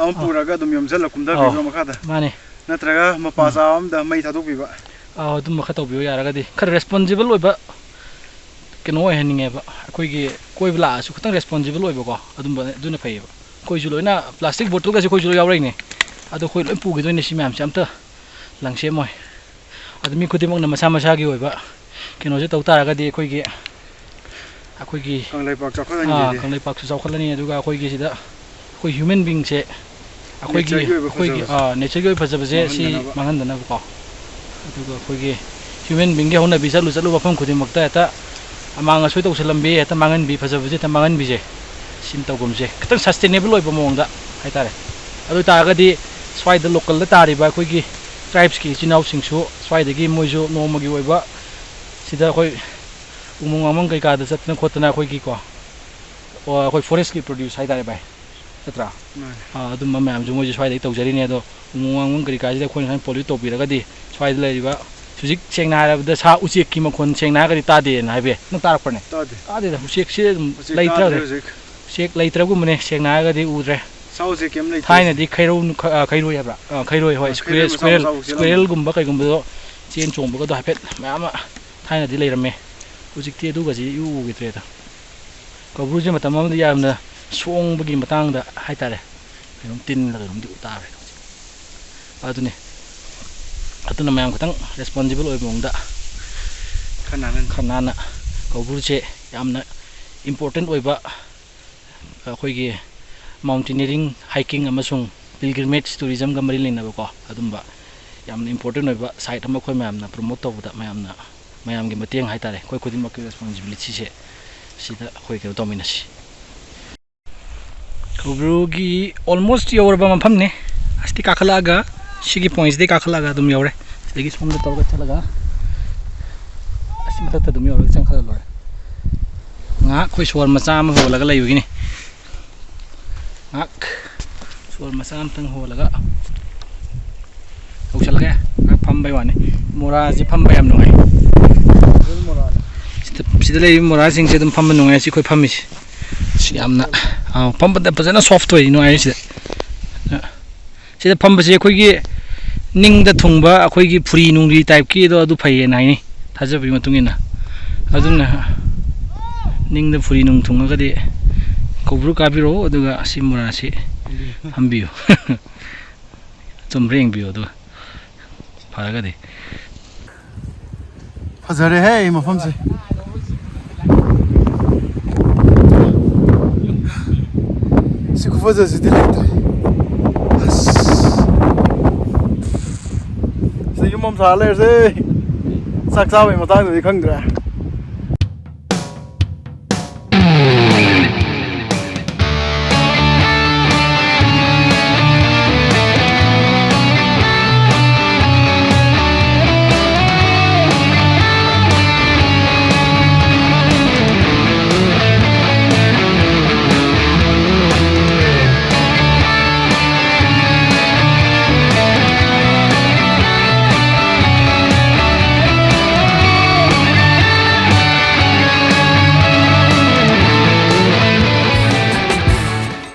ꯑꯃ ꯑꯥ꯫ ꯄꯨꯔꯒ ꯑꯗꯨꯝ ꯌꯣꯝꯁꯤꯜꯂ ꯀꯨꯝꯊꯕꯤꯕ ꯑꯥ꯫ ꯃꯈꯥꯗ꯫ ꯃꯥꯅꯦ꯫ ꯅꯠꯇ꯭ꯔꯒ ꯃꯄꯥ ꯎꯝ꯫ ꯆꯥꯕ ꯑꯝꯗ ꯃꯩ ꯊꯥꯗꯣꯛꯄꯤꯕ꯫ ꯑꯥ, ꯑꯗꯨꯝꯕ ꯈꯔ ꯇꯧꯕꯤꯌꯨ ꯌꯥꯔꯒꯗꯤ꯫ ꯈꯔ ꯔꯦꯁꯄꯣꯟꯁꯤꯕꯜ ꯑꯣꯏꯕ ꯀꯩꯅꯣ ꯑꯣꯏꯍꯟꯅꯤꯡꯉꯦꯕ꯫ ꯑꯩꯈꯣꯏꯒꯤ ꯀꯣꯏꯕ ꯂꯥꯛꯑꯁꯨ ꯈꯤꯇꯪ ꯔꯦꯁꯄꯣꯟꯁꯤꯕꯜ ꯑꯣꯏꯕꯀꯣ, ꯑꯗꯨꯝꯕ, ꯑꯗꯨꯅ ꯐꯩꯌꯦꯕ꯫ ꯑꯩꯈꯣꯏꯁꯨ ꯂꯣꯏꯅ ꯄ꯭ꯂꯥꯁꯇꯤꯛ ꯕꯣꯇꯜꯒꯁꯦ ꯑꯩꯈꯣꯏꯁꯨ ꯂꯣꯏ ꯌꯥꯎꯔꯛꯏꯅꯦ꯫ ꯑꯗꯣ ꯑꯩꯈꯣꯏ ꯂꯣꯏ ꯄꯨꯈꯤꯗꯣꯏꯅꯦ ꯁꯤ ꯃꯌꯥꯝꯁꯦ꯫ ꯑꯝꯇ ꯂꯪꯁꯦꯝꯃꯣꯏ꯫ ꯑꯗꯨ ꯃꯤ ꯈꯨꯗꯤꯡꯃꯛꯅ ꯃꯁꯥ ꯃꯁꯥꯒꯤ ꯑꯣꯏꯕ ꯀꯩꯅꯣꯁꯦ ꯇꯧ ꯇꯥꯔꯒꯗꯤ ꯑꯩꯈꯣꯏꯒꯤ, ꯑꯩꯈꯣꯏꯒꯤ, ꯀꯪꯂꯩꯄꯥꯛ ꯆꯥꯎꯈꯠꯂꯅꯤ ꯑꯥ, ꯑꯗꯨꯗꯤ꯫ ꯀꯪꯂꯩꯄꯥꯛꯁꯨ ꯆꯥꯎꯈꯠꯂꯅꯤ, ꯑꯗꯨꯒ ꯑꯩꯈꯣꯏꯒꯤ ꯁꯤꯗ ꯑꯩꯈꯣꯏ ꯍ꯭ꯌꯨꯃꯦꯟ ꯕꯤꯡꯁꯦ ꯑꯩꯈꯣꯏꯒꯤ, ꯅꯦꯆꯔꯒꯤ ꯑꯣꯏꯕ ꯑꯩꯈꯣꯏꯒꯤ, ꯐꯖꯕꯁꯦ ꯑꯥ, ꯅꯦꯆꯔꯒꯤ ꯑꯣꯏꯕ ꯐꯖꯕꯁꯦ ꯁꯤ ꯃꯥꯡꯍꯟꯗꯅꯕ꯫ ꯃꯥꯡꯍꯟꯗꯅꯕꯀꯣ꯫ ꯑꯗꯨꯒ ꯑꯩꯈꯣꯏꯒꯤ ꯍ꯭ꯌꯨꯃꯦꯟ ꯕꯤꯡꯒꯤ ꯍꯧꯅꯕꯤ ꯆꯠꯂꯨ ꯆꯠꯂꯨ ꯃꯐꯝ ꯈꯨꯗꯤꯡꯃꯛꯇ ꯍꯦꯛꯇ ꯑꯃꯥꯡ ꯑꯁꯣꯏ ꯇꯧꯁꯜꯂꯝꯕꯤ, ꯍꯦꯛꯇ ꯃꯥꯡꯍꯟꯕꯤ, ꯐꯖꯕꯁꯦ ꯍꯦꯛꯇ ꯃꯥꯡꯍꯟꯕꯤꯁꯦ, ꯁꯤꯅ ꯇꯧꯐꯝꯁꯦ ꯈꯤꯇꯪ ꯁꯁꯇꯦꯅꯦꯕꯜ ꯑꯣꯏꯕ ꯃꯑꯣꯡꯗ ꯍꯥꯏꯇꯥꯔꯦ꯫ ꯑꯗꯨ ꯑꯣꯏ ꯇꯥꯔꯒꯗꯤ ꯁ꯭ꯋꯥꯏꯗ ꯂꯣꯀꯜꯗ ꯇꯥꯔꯤꯕ ꯑꯩꯈꯣꯏꯒꯤ ꯇ꯭ꯔꯥꯏꯕꯁꯀꯤ ꯏꯆꯤꯟ ꯏꯅꯥꯎꯁꯤꯡꯁꯨ ꯁ꯭ꯋꯥꯏꯗꯒꯤ ꯃꯣꯏꯁꯨ ꯅꯣꯡꯃꯒꯤ ꯑꯣꯏꯕ ꯁꯤꯗ ꯑꯩꯈꯣꯏ ꯎꯃꯪ ꯋꯥꯃꯪ ꯀꯩꯀꯥꯗ ꯆꯠꯇꯅ ꯈꯣꯠꯇꯅ ꯑꯩꯈꯣꯏꯒꯤꯀꯣ, ꯑꯣ, ꯑꯩꯈꯣꯏ ꯐꯣꯔꯦꯁꯀꯤ ꯄ꯭ꯔꯣꯗ꯭ꯌꯨꯁ ꯍꯥꯏꯇꯥꯔꯦ ꯚꯥꯏ, ꯅꯠꯇ꯭ꯔꯥ? ꯃꯥꯅꯦ꯫ ꯑꯥ, ꯑꯗꯨꯝꯕ ꯃꯌꯥꯝꯁꯨ ꯃꯣꯏꯁꯨ ꯁ꯭ꯋꯥꯏꯗꯒꯤ ꯇꯧꯖꯔꯤꯅꯦ꯫ ꯑꯗꯣ ꯎꯃꯪ ꯋꯥꯃꯪ ꯀꯔꯤ ꯀꯥꯁꯤꯗ ꯑꯩꯈꯣꯏꯅ ꯁꯨꯃꯥꯏꯅ ꯄꯣꯂ꯭ꯌꯨꯠ ꯇꯧꯕꯤꯔꯒꯗꯤ ꯁ꯭ꯋꯥꯏꯗ ꯂꯩꯔꯤꯕ ꯍꯧꯖꯤꯛ ꯁꯦꯡꯅ ꯍꯥꯏꯔꯕꯗ ꯁꯥ ꯎꯆꯦꯛꯀꯤ ꯃꯈꯣꯟ ꯁꯦꯡꯅ ꯍꯥꯏꯔꯒꯗꯤ ꯇꯥꯗꯦꯅ ꯍꯥꯏꯕ ꯌꯥꯏ꯫ ꯅꯪ ꯇꯥꯔꯛꯄ꯭ꯔꯅꯦ? ꯇꯥꯗꯦ꯫ ꯇꯥꯗꯦꯗ, ꯎꯆꯦꯛꯁꯦ ꯑꯗꯨꯝ ꯎꯆꯦꯛ ꯂꯩꯇ꯭ꯔꯕꯅꯦ꯫ ꯇꯥꯗ꯭ꯔꯦ ꯍꯧꯖꯤꯛ꯫ ꯎꯆꯦꯛ ꯂꯩꯇ꯭ꯔꯒꯨꯝꯕꯅꯦ, ꯁꯦꯡꯅ ꯍꯥꯏꯔꯒꯗꯤ ꯎꯗ꯭ꯔꯦ꯫ ꯁꯥ ꯎꯆꯦꯛ ꯀꯩꯝ ꯂꯩꯇ꯭ꯔꯦ꯫ ꯊꯥꯏꯅꯗꯤ ꯈꯩꯔꯧ, ꯈ-, ꯑ, ꯈꯩꯔꯣꯏ ꯍꯥꯏꯕ꯭ꯔꯥ? ꯑ, ꯈꯩꯔꯣꯏ, ꯍꯣꯏ, ꯑ, ꯈꯩꯔꯣꯏ ꯁ꯭ꯀ꯭ꯋꯦꯔꯦꯜ, ꯃꯆꯥ ꯁ꯭ꯀ꯭ꯋꯦꯔꯦꯜ, ꯃꯆꯥ ꯎꯆꯦꯛ ꯂꯩꯔꯝꯕꯅꯤ꯫ ꯁ꯭ꯀ꯭ꯋꯦꯔꯦꯜꯒꯨꯝꯕ ꯀꯩꯒꯨꯝꯕꯗꯣ ꯆꯦꯟ ꯆꯣꯡꯕꯒꯗꯣ ꯍꯥꯏꯐꯦꯠ ꯃꯌꯥꯝ ꯑꯃ ꯊꯥꯏꯅꯗꯤ ꯂꯩꯔꯝꯃꯦ꯫ ꯍꯧꯖꯤꯛꯇꯤ ꯑꯗꯨꯒꯁꯤ ꯏꯎ ꯎꯈꯤꯗ꯭ꯔꯦꯗ꯫ ꯀꯧꯕ꯭ꯔꯨꯁꯦ ꯃꯇꯝ ꯑꯃꯗ ꯌꯥꯝꯅ ꯁꯣꯡꯕꯒꯤ ꯃꯇꯥꯡꯗ ꯍꯥꯏꯇꯥꯔꯦ, ꯀꯩꯅꯣꯝ ꯇꯤꯟꯂ ꯀꯩꯅꯣꯝꯗꯤ ꯎ ꯇꯥꯔꯦ꯫ ꯑꯗꯨꯅꯤ꯫ ꯑꯗꯨꯅ ꯃꯌꯥꯝ ꯈꯤꯇꯪ ꯔꯦꯁꯄꯣꯟꯁꯤꯕꯜ ꯑꯣꯏꯕ ꯃꯑꯣꯡꯗ ꯈꯔ ꯅꯥꯟꯅ꯫ ꯈꯔ ꯅꯥꯟꯅ꯫ ꯀꯧꯕ꯭ꯔꯨꯁꯦ ꯌꯥꯝꯅ ꯏꯝꯄꯣꯔꯇꯦꯟ ꯑꯣꯏꯕ, ꯑꯩꯈꯣꯏꯒꯤ ꯃꯥꯎꯟꯇꯦꯅꯤꯌꯔꯤꯡ, ꯍꯥꯏꯀꯤꯡ ꯑꯃꯁꯨꯡ ꯄꯤꯜꯒ꯭ꯔꯤꯃꯦꯖ ꯇꯨꯔꯤꯖꯝꯒ ꯃꯔꯤ ꯂꯩꯅꯕꯀꯣ, ꯑꯗꯨꯝꯕ ꯌꯥꯝꯅ ꯏꯝꯄꯣꯔꯇꯦꯟ ꯑꯣꯏꯕ ꯁꯥꯏꯠ ꯑꯃ ꯑꯩꯈꯣꯏ ꯃꯌꯥꯝꯅ ꯄ꯭ꯔꯣꯃꯣꯠ ꯇꯧꯕꯗ ꯃꯌꯥꯝꯅ, ꯃꯌꯥꯝꯒꯤ ꯃꯇꯦꯡ ꯍꯥꯏꯇꯥꯔꯦ, ꯑꯩꯈꯣꯏ ꯈꯨꯗꯤꯡꯃꯛꯀꯤ ꯔꯦꯁꯄꯣꯟꯁꯤꯕꯤꯂꯤꯇꯤꯁꯦ ꯁꯤꯗ ꯑꯩꯈꯣꯏ ꯀꯩꯅꯣ ꯇꯧꯃꯤꯟꯅꯁꯤ꯫ ꯀꯧꯕ꯭ꯔꯨꯒꯤ almost ꯌꯧꯔꯕ ꯃꯐꯝꯅꯤ꯫ ꯑꯁꯤꯗꯤ ꯀꯥꯈꯠꯂꯛꯑꯒ, ꯁꯤꯒꯤ pointꯁꯤꯗꯤ ꯀꯥꯈꯠꯂꯛꯑꯒ ꯑꯗꯨꯝ ꯌꯧꯔꯦ꯫ ꯁꯤꯗꯒꯤ ꯁꯣꯝꯗ ꯇꯧꯔꯒ ꯆꯠꯂꯒ ꯑꯁꯤ ꯃꯊꯛꯇ ꯑꯗꯨꯝ ꯌꯧꯔꯒ ꯆꯪꯈꯠꯂ ꯂꯣꯏꯔꯦ꯫ ꯉꯥꯏꯍꯥꯛ ꯑꯩꯈꯣꯏ ꯁꯣꯔ ꯃꯆꯥ ꯑꯃ ꯍꯣꯜꯂꯒ ꯂꯩꯕꯒꯤꯅꯤ꯫ ꯉꯥꯏꯍꯥꯛ ꯁꯣꯔ ꯃꯆꯥ ꯑꯃꯇꯪ ꯍꯣꯜꯂꯒ ꯌꯧꯁꯜꯂꯒꯦ꯫ ꯉꯥꯏꯍꯥꯛ ꯐꯝꯕꯩ ꯋꯥꯅꯤ꯫ ꯃꯣꯔꯥꯁꯤ ꯐꯝꯕ ꯌꯥꯝ ꯅꯨꯡꯉꯥꯏ꯫ ꯁꯤꯗ, ꯁꯤꯗ ꯂꯩꯔꯤꯕ ꯃꯣꯔꯥꯁꯤꯡꯁꯦ ꯑꯗꯨꯝ ꯐꯝꯕ ꯅꯨꯡꯉꯥꯏ꯫ ꯁꯤ ꯑꯩꯈꯣꯏ ꯐꯝꯃꯤꯁꯤ꯫ ꯁꯤ ꯌꯥꯝꯅ, ꯑꯥ, ꯐꯝꯕꯗ ꯐꯖꯅ soft ꯑꯣꯏ, ꯅꯨꯡꯉꯥꯏ ꯁꯤꯗ꯫ ꯁꯤꯗ ꯐꯝꯕꯁꯦ ꯑꯩꯈꯣꯏꯒꯤ ꯅꯤꯡꯗ ꯊꯨꯡꯕ, ꯑꯩꯈꯣꯏꯒꯤ ꯐꯨꯔꯤ ꯅꯨꯡꯔꯤ typeꯀꯤꯗꯣ ꯑꯗꯨ ꯐꯩꯌꯦꯅ ꯍꯥꯏꯅꯩ, ꯊꯥꯖꯕꯒꯤ ꯃꯇꯨꯡ ꯏꯟꯅ꯫ ꯑꯗꯨꯅ ꯅꯤꯡꯗ ꯐꯨꯔꯤ ꯅꯨꯡ ꯊꯨꯡꯉꯒꯗꯤ ꯀꯧꯕ꯭ꯔꯨ ꯀꯥꯕꯤꯔꯛꯎ, ꯑꯗꯨꯒ ꯑꯁꯤ ꯃꯣꯔꯥꯁꯤ ꯐꯝꯕꯤꯌꯨ꯫ ꯆꯨꯝꯕ꯭ꯔꯥ ꯌꯦꯡꯕꯤꯌꯨ, ꯑꯗꯨꯒ ꯐꯔꯒꯗꯤ꯫ ꯐꯖꯔꯦꯍꯦ ꯃꯐꯝꯁꯦ꯫ ꯁꯤ ꯈꯨꯐꯖꯁꯤꯗꯤ ꯂꯩꯇ꯭ꯔꯦ꯫ ꯑꯁ꯫ ꯁꯤꯗ ꯌꯨꯝ ꯑꯃ ꯁꯥꯔ ꯂꯩꯔꯁꯦ꯫ ꯆꯥꯛ ꯆꯥꯕꯩ ꯃꯇꯥꯡꯗꯗꯤ ꯈꯪꯗ꯭ꯔꯦ꯫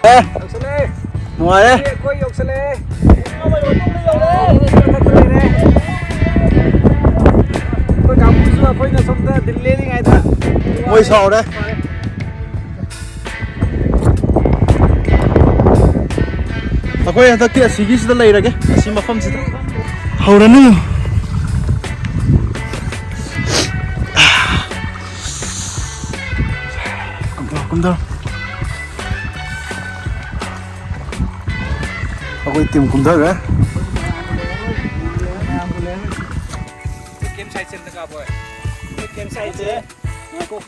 ꯑꯦ, ꯌꯧꯁꯜꯂꯦ꯫ ꯅꯨꯡꯉꯥꯏꯔꯦ꯫ ꯑꯩꯈꯣꯏ ꯌꯧꯁꯜꯂꯦ꯫ ꯑꯩꯈꯣꯏ ꯀꯥꯡꯕꯨꯁꯨ ꯑꯩꯈꯣꯏꯅ ꯁꯣꯝꯗ ꯗꯤꯜ ꯂꯦꯜꯂꯤꯉꯩꯗ ꯃꯣꯏ ꯁꯥꯎꯔꯦ꯫ ꯑꯩꯈꯣꯏ ꯍꯟꯗꯛꯇꯤ ꯑꯁꯤꯒꯤꯁꯤꯗ ꯂꯩꯔꯒꯦ, ꯑꯁꯤ ꯃꯐꯝꯁꯤꯗ꯫ ꯍꯧꯔꯅꯤ꯫ ꯀꯨꯝꯊꯔꯣ, ꯀꯨꯝꯊꯔꯣ꯫ ꯑꯩꯈꯣꯏ team ꯀꯨꯝꯊꯈ꯭ꯔꯦ꯫ Camp site ꯁꯦ ꯑꯝꯇ ꯀꯥꯞꯄꯣ꯫ Camp site ꯁꯦ ꯉꯥꯏꯈꯣ꯫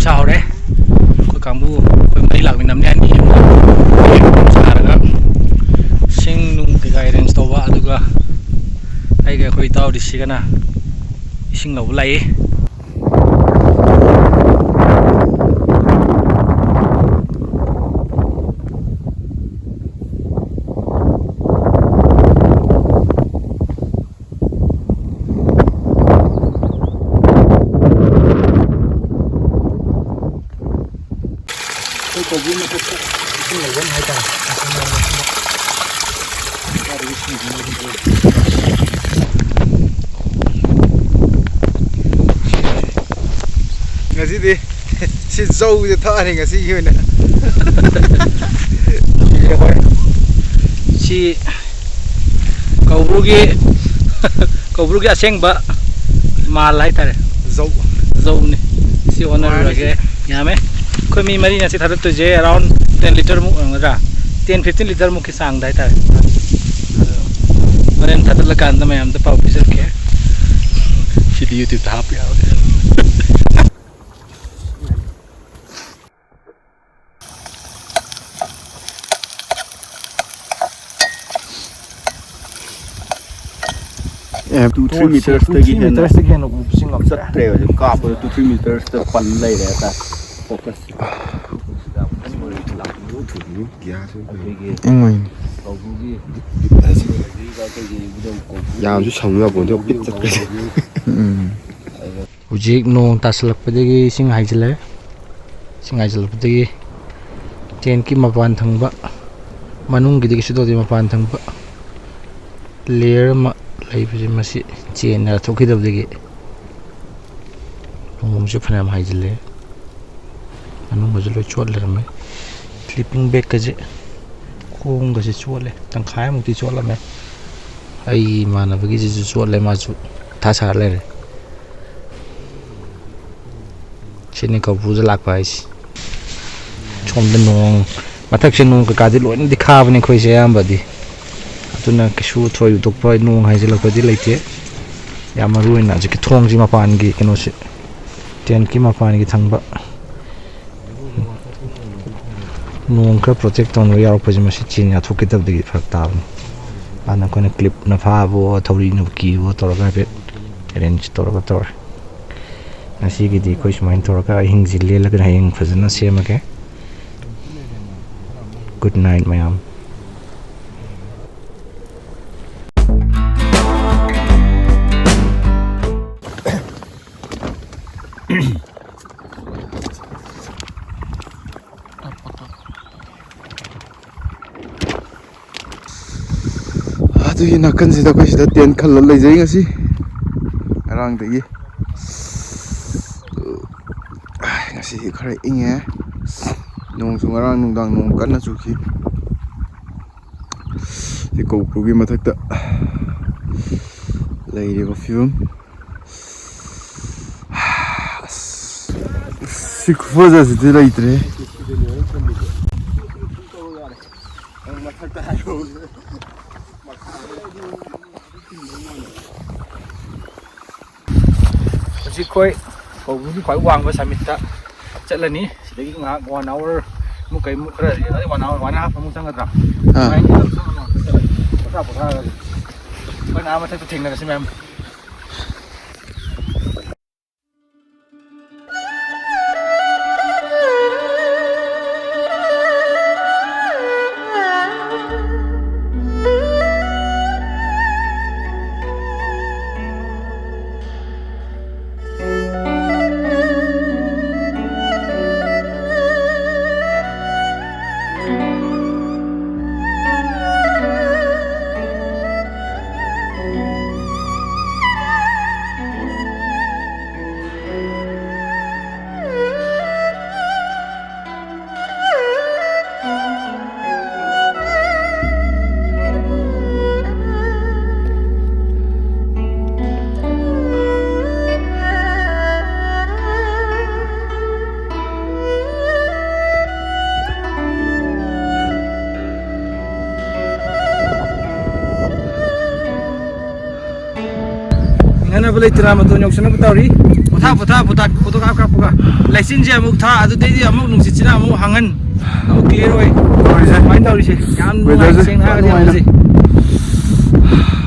ꯁꯥꯍꯧꯔꯦ꯫ ꯑꯩꯈꯣꯏ ꯀꯥꯡꯕꯨ, ꯑꯩꯈꯣꯏ ꯃꯔꯤ ꯂꯥꯛꯃꯤꯟꯅꯕꯅꯦ, ꯑꯅꯤ ꯑꯃꯅ ꯁꯥꯔꯒ ꯁꯤꯡ ꯅꯨꯡ ꯀꯩꯀꯥ ꯑꯦꯔꯦꯟꯖ ꯇꯧꯕ, ꯑꯗꯨꯒ ꯑꯩꯒ ꯑꯩꯈꯣꯏ ꯏꯇꯥꯎ ꯔꯤꯁꯤꯒꯅ ꯏꯁꯤꯡ ꯂꯧꯕ ꯂꯥꯛꯏ꯫ ꯑꯩꯈꯣꯏ ꯀꯧꯕ꯭ꯔꯨ ꯃꯊꯛꯇ ꯏꯁꯤꯡ ꯂꯧꯐꯝ ꯍꯥꯏꯇꯥꯔꯦ꯫ ꯉꯁꯤꯗꯤ ꯁꯤ ꯆꯧꯁꯦ ꯊꯛꯑꯅꯤ ꯉꯁꯤꯒꯤ ꯑꯣꯏꯅ꯫ ꯁꯤ ꯀꯧꯕ꯭ꯔꯨꯒꯤ, ꯀꯧꯕ꯭ꯔꯨꯒꯤ ꯑꯁꯦꯡꯕ ꯃꯥꯜ ꯍꯥꯏꯇꯥꯔꯦ꯫ ꯖꯧ꯫ ꯖꯧꯅꯤ꯫ ꯁꯤ ꯍꯣꯠꯅꯔꯨꯔꯒꯦ꯫ ꯌꯥꯝꯃꯦ꯫ ꯑꯩꯈꯣꯏ ꯃꯤ ꯃꯔꯤꯅ ꯁꯤ ꯊꯥꯗꯠꯇꯣꯏꯁꯦ around ten liter ꯃꯨꯛ ꯑꯣꯏꯔꯝꯒꯗ꯭ꯔꯥ? Ten, fifteen liter ꯃꯨꯛꯀꯤ ꯆꯥꯡꯗ ꯍꯥꯏꯇꯥꯔꯦ꯫ ꯑꯗꯣ ꯍꯣꯔꯦꯟ ꯊꯥꯗꯠꯂꯀꯥꯟꯗ ꯃꯌꯥꯝꯗ ꯄꯥꯎ ꯄꯤꯖꯔꯛꯀꯦ꯫ ꯁꯤꯗꯤ YouTube ꯇ ꯍꯥꯞꯄ ꯌꯥꯔꯣꯏ꯫ ꯑꯦ, two, three meters ꯇꯒꯤ ꯍꯦꯟꯅ ꯃꯤꯇꯔꯁꯇꯒꯤ ꯍꯦꯟꯅ ꯎꯕꯁꯤ ꯉꯝꯗ꯭ꯔꯦ꯫ ꯆꯠꯇ꯭ꯔꯦ ꯍꯧꯖꯤꯛ꯫ ꯀꯥꯞꯄꯗ two, three meters ꯇ ꯄꯟ ꯂꯩꯔꯦ ꯍꯥꯏꯇꯥꯔꯦ꯫ Focus꯫ ꯑꯩꯈꯣꯏꯒꯤ ꯏꯃꯥꯏ꯫ ꯀꯧꯕ꯭ꯔꯨꯒꯤ ꯌꯥꯝꯁꯨ ꯁꯪꯕ ꯌꯥꯄꯣꯟꯇꯦ, ꯄꯤꯠ ꯆꯠꯈ꯭ꯔꯦ꯫ ꯎꯝ꯫ ꯍꯧꯖꯤꯛ ꯅꯣꯡ ꯇꯥꯁꯜꯂꯛꯄꯗꯒꯤ ꯏꯁꯤꯡ ꯍꯥꯏꯖꯤꯜꯂꯦ꯫ ꯏꯁꯤꯡ ꯍꯥꯏꯖꯤꯜꯂꯛꯄꯗꯒꯤ tent ꯀꯤ ꯃꯄꯥꯟ ꯊꯪꯕ, ꯃꯅꯨꯡꯒꯤꯗꯤ ꯀꯩꯁꯨ ꯇꯧꯗꯦ, ꯃꯄꯥꯟ ꯊꯪꯕ layer ꯑꯃ ꯂꯩꯕꯁꯦ, ꯃꯁꯤ ꯆꯦꯟꯅ ꯊꯣꯛꯈꯤꯗꯕꯗꯒꯤ ꯅꯣꯡꯁꯦ ꯐꯅꯌꯥꯝ ꯍꯥꯏꯖꯤꯜꯂꯦ꯫ ꯃꯅꯨꯡꯒꯁꯦ ꯂꯣꯏ ꯆꯣꯠ ꯂꯩꯔꯝꯃꯦ꯫ Sleeping bag ꯀꯁꯦ, ꯈꯣꯡꯒꯁꯦ ꯆꯣꯠꯂꯦ, ꯇꯪꯈꯥꯏꯃꯨꯛꯇꯤ ꯆꯣꯠꯂꯝꯃꯦ꯫ ꯑꯩꯒꯤ ꯏꯃꯥꯟꯅꯕꯒꯤꯁꯤꯁꯨ ꯆꯣꯠꯂꯦ, ꯃꯥꯁꯨ ꯃꯊꯥ ꯁꯥꯔ ꯂꯩꯔꯦ꯫ ꯁꯤꯅꯤ ꯀꯧꯕ꯭ꯔꯨꯗ ꯂꯥꯛꯄ ꯍꯥꯏꯁꯤ꯫ ꯁꯣꯝꯗ ꯅꯣꯡ, ꯃꯊꯛꯁꯦ ꯅꯣꯡ ꯀꯩꯀꯥꯗꯤ ꯂꯣꯏꯅꯗꯤ ꯈꯥꯕꯅꯤ ꯑꯩꯈꯣꯏꯁꯦ ꯑꯌꯥꯝꯕꯗꯤ, ꯑꯗꯨꯅ ꯀꯩꯁꯨ ꯊꯣꯏꯗꯣꯛꯄ ꯅꯣꯡ ꯍꯥꯏꯖꯤꯜꯂꯛꯄꯗꯤ ꯂꯩꯇꯦ꯫ ꯌꯥꯝ ꯃꯔꯨ ꯑꯣꯏꯅ ꯍꯧꯖꯤꯛꯀꯤ ꯊꯣꯡꯁꯤ ꯃꯄꯥꯟꯒꯤ ꯀꯩꯅꯣꯁꯦ, tent ꯀꯤ ꯃꯄꯥꯟꯒꯤ ꯊꯪꯕ ꯅꯣꯡ ꯈꯔ ꯄ꯭ꯔꯣꯇꯦꯛ ꯇꯧꯅꯕ ꯌꯥꯎꯔꯛꯄꯁꯦ, ꯃꯁꯤ ꯆꯦꯟ ꯌꯥꯊꯣꯛꯈꯤꯗꯕꯗꯒꯤ ꯐꯔꯛ ꯇꯥꯕꯅꯤ꯫ ꯑꯗꯨꯅ ꯑꯩꯈꯣꯏꯅ ꯀ꯭ꯂꯤꯞꯅ ꯐꯥꯕꯑꯣ, ꯊꯧꯔꯤꯅ ꯀꯤꯕꯑꯣ ꯇꯧꯔꯒ ꯍꯥꯏꯐꯦꯠ ꯑꯦꯔꯦꯟꯖ ꯇꯧꯔꯒ ꯇꯧꯔꯦ꯫ ꯉꯁꯤꯒꯤꯗꯤ ꯑꯩꯈꯣꯏ ꯁꯨꯃꯥꯏꯅ ꯇꯧꯔꯒ ꯑꯍꯤꯡꯁꯤ ꯂꯦꯜꯂꯒ ꯍꯌꯦꯡ ꯐꯖꯅ ꯁꯦꯝꯃꯒꯦ꯫ ꯒꯨꯗ ꯅꯥꯏꯠ ꯃꯌꯥꯝ꯫ ꯑꯗꯨꯒꯤ ꯅꯥꯀꯟꯁꯤꯗ ꯑꯩꯈꯣꯏ ꯁꯤꯗ ꯇꯦꯟ ꯈꯜꯂ ꯂꯩꯖꯩ ꯉꯁꯤ꯫ ꯉꯔꯥꯡꯗꯒꯤ ꯉꯁꯤꯗꯤ ꯈꯔ ꯏꯪꯉꯦ꯫ ꯅꯣꯡꯁꯨ ꯉꯔꯥꯡ ꯅꯨꯡꯗꯥꯡ ꯅꯣꯡ ꯀꯟꯅ ꯆꯨꯈꯤ꯫ ꯁꯤ ꯀꯧꯕ꯭ꯔꯨꯒꯤ ꯃꯊꯛꯇ ꯂꯩꯔꯤꯕ ꯐꯤꯕꯝ꯫ ꯑꯁ, ꯁꯤ ꯈꯨꯐꯖꯁꯤꯗꯤ ꯂꯩꯇ꯭ꯔꯦ꯫ ꯍꯧꯖꯤꯛ ꯑꯩꯈꯣꯏ ꯀꯧꯕ꯭ꯔꯨꯒꯤ ꯈ꯭ꯋꯥꯏ ꯋꯥꯡꯕ ꯁꯃꯤꯠꯇ ꯆꯠꯂꯅꯤ꯫ ꯁꯤꯗꯒꯤ ꯉꯥꯏꯍꯥꯛ ꯋꯥꯟ ꯑꯋꯥꯔ ꯃꯨꯛ ꯀꯩꯃꯨꯛ ꯈꯔ ꯂꯩꯔꯒ one hour, one and half ꯑꯃꯨꯛ ꯆꯪꯒꯗ꯭ꯔꯥ? ꯑꯥ꯫ ꯑꯗꯨꯃꯥꯏꯅ ꯇꯧꯔꯒ ꯄꯣꯊꯥ ꯄꯣꯊꯥꯔꯒ ꯑꯩꯈꯣꯏꯅ ꯑꯥ ꯃꯊꯛꯇ ꯊꯦꯡꯅꯔꯁꯤ ꯃꯌꯥꯝ꯫ ꯏꯪꯍꯟꯅꯕ ꯂꯩꯇꯅ ꯃꯇꯣꯟ ꯌꯧꯁꯟꯅꯕ ꯇꯧꯔꯤ꯫ ꯄꯣꯊꯥ, ꯄꯣꯊꯥ, ꯄꯣꯊꯥ, ꯐꯣꯇꯣ ꯀꯥꯞ ꯀꯥꯞꯄꯒ꯫ ꯂꯩꯆꯤꯟꯁꯦ ꯑꯃꯨꯛ ꯊꯥ, ꯑꯗꯨꯗꯩꯗꯤ ꯑꯃꯨꯛ ꯅꯨꯡꯁꯤꯠꯁꯤꯅ ꯑꯃꯨꯛ ꯍꯥꯡꯍꯟ꯫ ꯀ꯭ꯂꯤꯌꯥꯔ ꯑꯣꯏ꯫ ꯇꯧꯔꯤꯁꯦ꯫ ꯀꯃꯥꯏꯅ ꯇꯧꯔꯤꯁꯦ? ꯌꯥꯝ ꯅꯨꯡꯉꯥꯏ, ꯋꯦꯗꯔꯁꯦ ꯁꯦꯡꯅ ꯌꯥꯝ ꯍꯥꯏꯔꯗꯤ ꯅꯨꯡꯉꯥꯏꯅ꯫ ꯍꯧꯖꯤꯛ꯫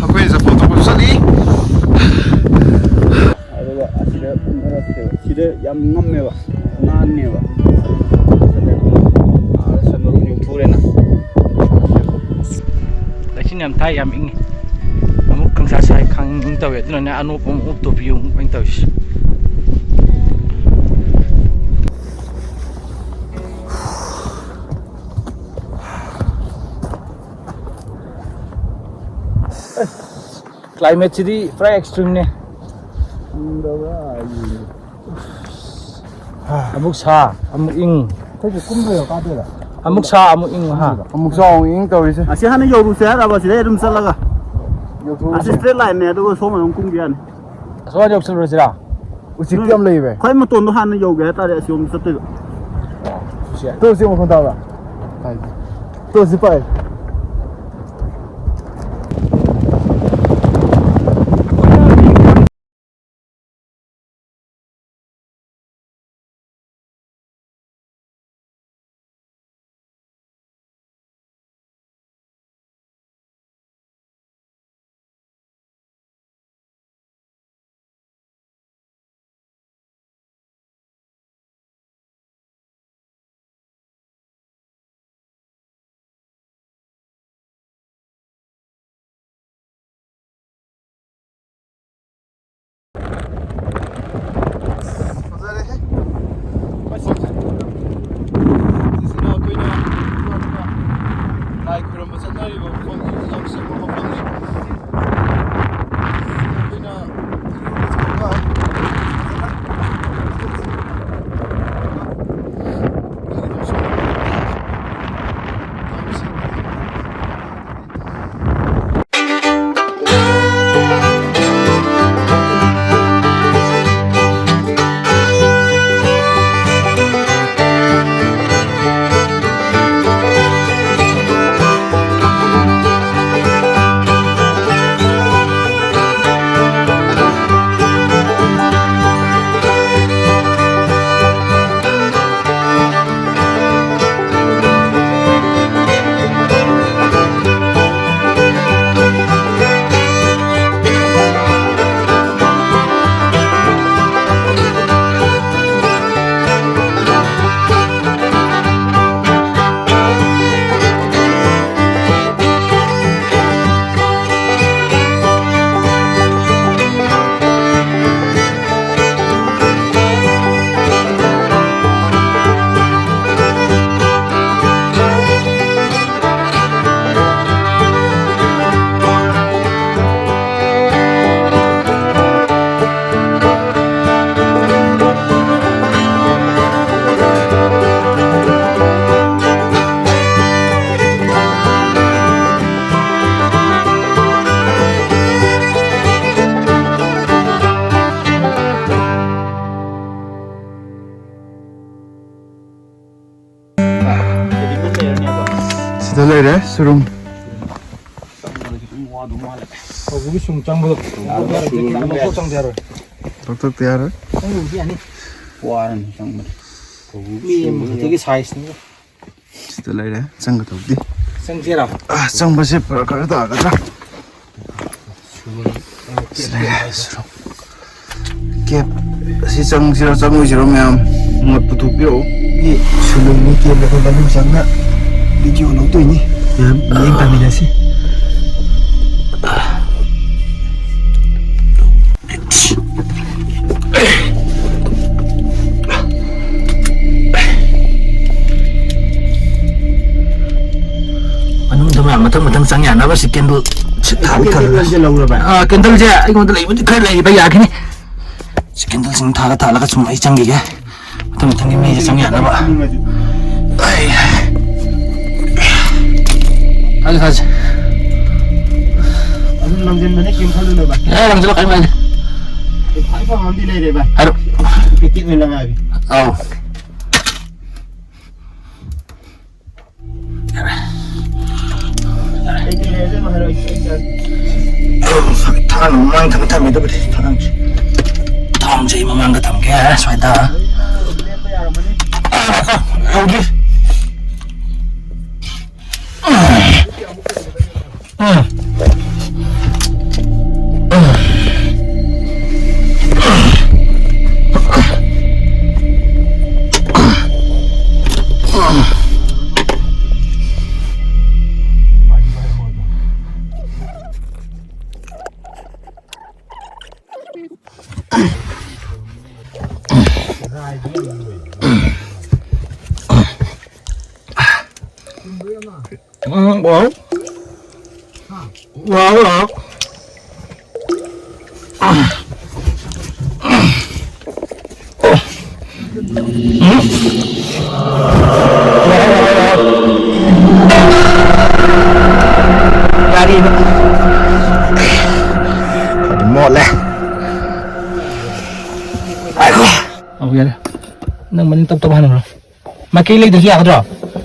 ꯑꯩꯈꯣꯏ ꯆꯠꯐꯝ ꯊꯣꯛꯄ ꯆꯠꯂꯤ꯫ ꯑꯗꯨꯒ ꯑꯁꯤꯗ ꯀꯨꯝꯊꯔꯛꯀꯦꯕ꯫ ꯁꯤꯗ ꯌꯥꯝ ꯉꯝꯃꯦꯕ, ꯅꯥꯟꯅꯦꯕ꯫ ꯑꯥ, ꯁꯟ ꯃꯔꯨꯝ ꯌꯧꯊꯣꯛꯎꯔꯦꯅ꯫ ꯂꯩꯆꯤꯟ ꯌꯥꯝ ꯊꯥꯏ, ꯌꯥꯝ ꯏꯪꯉꯤ꯫ ꯑꯃꯨꯛ ꯈꯪꯁꯥ ꯁꯥꯏ, ꯈꯪ ꯏꯪ ꯇꯧꯋꯦ꯫ ꯑꯗꯨꯅꯅꯦ ꯑꯅꯣꯞ ꯑꯃꯨꯛ ꯎꯞ, ꯇꯣꯄꯤ ꯑꯃꯨꯛ ꯎꯞ ꯑꯩꯅ ꯇꯧꯔꯤꯁꯦ꯫ ꯀ꯭ꯂꯥꯏꯃꯦꯠꯁꯤꯗꯤ ꯄꯨꯔꯥ ꯑꯦꯛꯁꯇ꯭ꯔꯤꯝꯅꯦ꯫ ꯑꯃꯨꯛ ꯁꯥ, ꯑꯃꯨꯛ ꯏꯪ꯫ ꯑꯩꯈꯣꯏꯁꯦ ꯀꯨꯝꯗꯣꯏꯔꯣ, ꯀꯥꯗꯣꯏꯔꯣ? ꯑꯃꯨꯛ ꯁꯥ, ꯑꯃꯨꯛ ꯏꯪ, ꯍꯥ? ꯑꯃꯨꯛ ꯁꯥ, ꯑꯃꯨꯛ ꯏꯪ ꯇꯧꯔꯤꯁꯦ꯫ ꯑꯁꯤ ꯍꯥꯟꯅ ꯌꯧꯔꯨꯁꯦ ꯍꯥꯏꯔꯕ, ꯁꯤꯗꯩ ꯑꯗꯨꯝ ꯆꯠꯂꯒ? ꯌꯧꯊꯣꯛꯎꯁꯦ꯫ ꯑꯁꯤ ꯁ꯭ꯇ꯭ꯔꯦꯠ ꯂꯥꯏꯟꯅꯦ, ꯑꯗꯨꯒ ꯁꯣꯝ ꯑꯗꯨꯝ ꯀꯨꯝꯈꯤ ꯌꯥꯅꯤ꯫ ꯑꯁ꯭ꯋꯥꯏꯗ ꯌꯧꯁꯜꯂꯨꯔꯁꯤꯔꯥ? ꯎꯆꯦꯛꯇꯤ ꯌꯥꯝ ꯂꯩꯕ꯫ ꯈ꯭ꯋꯥꯏ ꯃꯇꯣꯟꯗꯣ ꯍꯥꯟꯅ ꯌꯧꯒꯦ ꯍꯥꯏꯇꯥꯔꯦ, ꯑꯁꯤꯔꯣꯝꯗ ꯆꯠꯇꯣꯏꯕ꯫ ꯇꯣ ꯎꯆꯦꯛ ꯃꯈꯣꯟ ꯇꯥꯕ꯭ꯔꯥ? ꯇꯥꯏ꯫ ꯇꯣ ꯎꯆꯦꯛ ꯄꯥꯏ꯫ ꯁꯤꯗ ꯂꯩꯔꯦ ꯁꯨꯔꯨꯡ꯫ ꯍꯧꯖꯤꯛꯀꯤ ꯁꯨꯝ ꯆꯪꯕꯗꯣ ꯂꯧꯊꯣꯛ ꯆꯪꯗ ꯌꯥꯔꯣꯏ꯫ ꯂꯧꯊꯣꯛꯇ ꯌꯥꯔꯣꯏ꯫ ꯆꯪꯕꯕꯨꯗꯤ ꯌꯥꯅꯤ꯫ ꯋꯥꯔꯅꯤ ꯆꯪꯕꯗ꯫ ꯃꯤ ꯑꯃꯈꯛꯇꯒꯤ ꯁꯥꯏꯖꯅꯤ꯫ ꯁꯤꯗ ꯂꯩꯔꯦ ꯆꯪꯒꯗꯧꯕꯗꯤ꯫ ꯆꯪꯁꯤꯔꯣ? ꯑ, ꯆꯪꯕꯁꯦ ꯐꯔꯛ ꯈꯔ ꯇꯥꯒꯗ꯭ꯔꯥ? ꯁꯤꯗ ꯂꯩꯔꯦ ꯁꯨꯔꯨꯡ꯫ ꯀꯦꯞ ꯑꯁꯤ ꯆꯪꯁꯤꯔꯣ ꯆꯪꯉꯣꯏꯁꯤꯔꯣ ꯃꯌꯥꯝ? ꯃꯣꯠ ꯄꯨꯊꯣꯛꯄꯤꯔꯛꯎ꯫ ꯁꯤ ꯁꯨꯂꯨꯡꯒꯤ ꯀꯦꯞ ꯑꯩꯈꯣꯏ ꯃꯅꯨꯡ ꯆꯪꯅ ꯚꯤꯗꯤꯑꯣ ꯂꯧꯗꯣꯏꯅꯤ꯫ ꯃꯌꯥꯝ ꯃꯤꯠꯌꯦꯡ ꯇꯥꯃꯤꯟꯅꯁꯤ꯫ ꯃꯅꯨꯡꯗ ꯃꯌꯥꯝ ꯃꯊꯪ ꯃꯊꯪ ꯆꯪ ꯌꯥꯅꯕ ꯁꯤ ꯀꯦꯟꯗꯜ ꯁꯤ ꯊꯥꯕꯤ ꯊꯥꯕꯤ꯫ ꯀꯦꯟꯗꯜꯁꯦ ꯂꯧꯔꯕ? ꯑꯥ, ꯀꯦꯟꯗꯜꯁꯦ ꯑꯩꯉꯣꯟꯗ ꯂꯩꯕꯨꯗꯤ ꯈꯔ ꯂꯩꯕ ꯌꯥꯈꯤꯅꯤ꯫ ꯁꯤ ꯀꯦꯟꯗꯜꯁꯤꯡ ꯊꯥꯜꯂ ꯊꯥꯜꯂꯒ ꯁꯨꯝ ꯑꯩ ꯆꯪꯈꯤꯒꯦ꯫ ꯃꯊꯪ ꯃꯊꯪꯒꯤ ꯃꯤꯁꯦ ꯆꯪ ꯌꯥꯅꯕ꯫ ꯑꯩ ꯊꯥꯁꯦ, ꯊꯥꯁꯦ꯫ ꯑꯗꯨꯝ ꯂꯪꯁꯤꯟꯕꯅꯦ, ꯀꯩꯝ ꯈꯜꯂꯨꯅꯣ ꯚꯥꯏ꯫ ꯑꯦ, ꯂꯪꯁꯤꯜꯂꯣ, ꯀꯩꯝ ꯀꯥꯏꯗꯦ꯫ ꯈ꯭ꯋꯥꯏ ꯐꯕ ꯑꯃꯗꯤ ꯂꯩꯔꯦ ꯚꯥꯏ꯫ ꯍꯥꯏꯔꯣ꯫ ꯄꯦꯀꯦꯠ ꯑꯣꯏꯅ ꯂꯪꯉꯛꯑꯒꯦ꯫ ꯑꯥꯎ꯫ ꯌꯥꯔꯦ꯫ ꯀꯩꯀꯩ ꯂꯩꯔꯒꯦ ꯑꯗꯨꯝ ꯍꯥꯏꯔꯛꯑꯣ, ꯑꯩ, ꯑꯩ ꯆꯥꯒꯦ꯫ ꯊꯥꯡ ꯃꯃꯥꯡ ꯊꯝꯃ ꯊꯝꯃꯦ ꯑꯗꯨꯕꯨꯗꯤ꯫ ꯊꯥꯡꯁꯦ꯫ ꯊꯥꯡꯁꯦ ꯑꯩ ꯃꯃꯥꯡꯗ ꯊꯝꯒꯦ, ꯁ꯭ꯋꯥꯏꯗ꯫ ꯂꯦꯞꯄ ꯌꯥꯔꯝꯃꯅꯤ꯫ ꯑꯥ, ꯌꯧꯗ꯭ꯔꯤ꯫ ꯎꯝ꯫ ꯎꯝ, ꯋꯥꯎ꯫ ꯋꯥꯎ, ꯋꯥꯎ꯫ ꯒꯥꯔꯤꯗꯣ ꯈꯔꯗꯤ ꯃꯣꯠꯂꯦ꯫ ꯉꯥꯏꯈꯣ꯫ ꯑꯧ, ꯌꯥꯔꯦ꯫ ꯅꯪ ꯃꯅꯤꯡ ꯇꯞ ꯇꯞ ꯍꯟꯈ꯭ꯔꯣ꯫ ꯃꯥꯏꯀꯩ ꯂꯩꯗ꯭ꯔꯁꯨ ꯌꯥꯒꯗ꯭ꯔꯣ?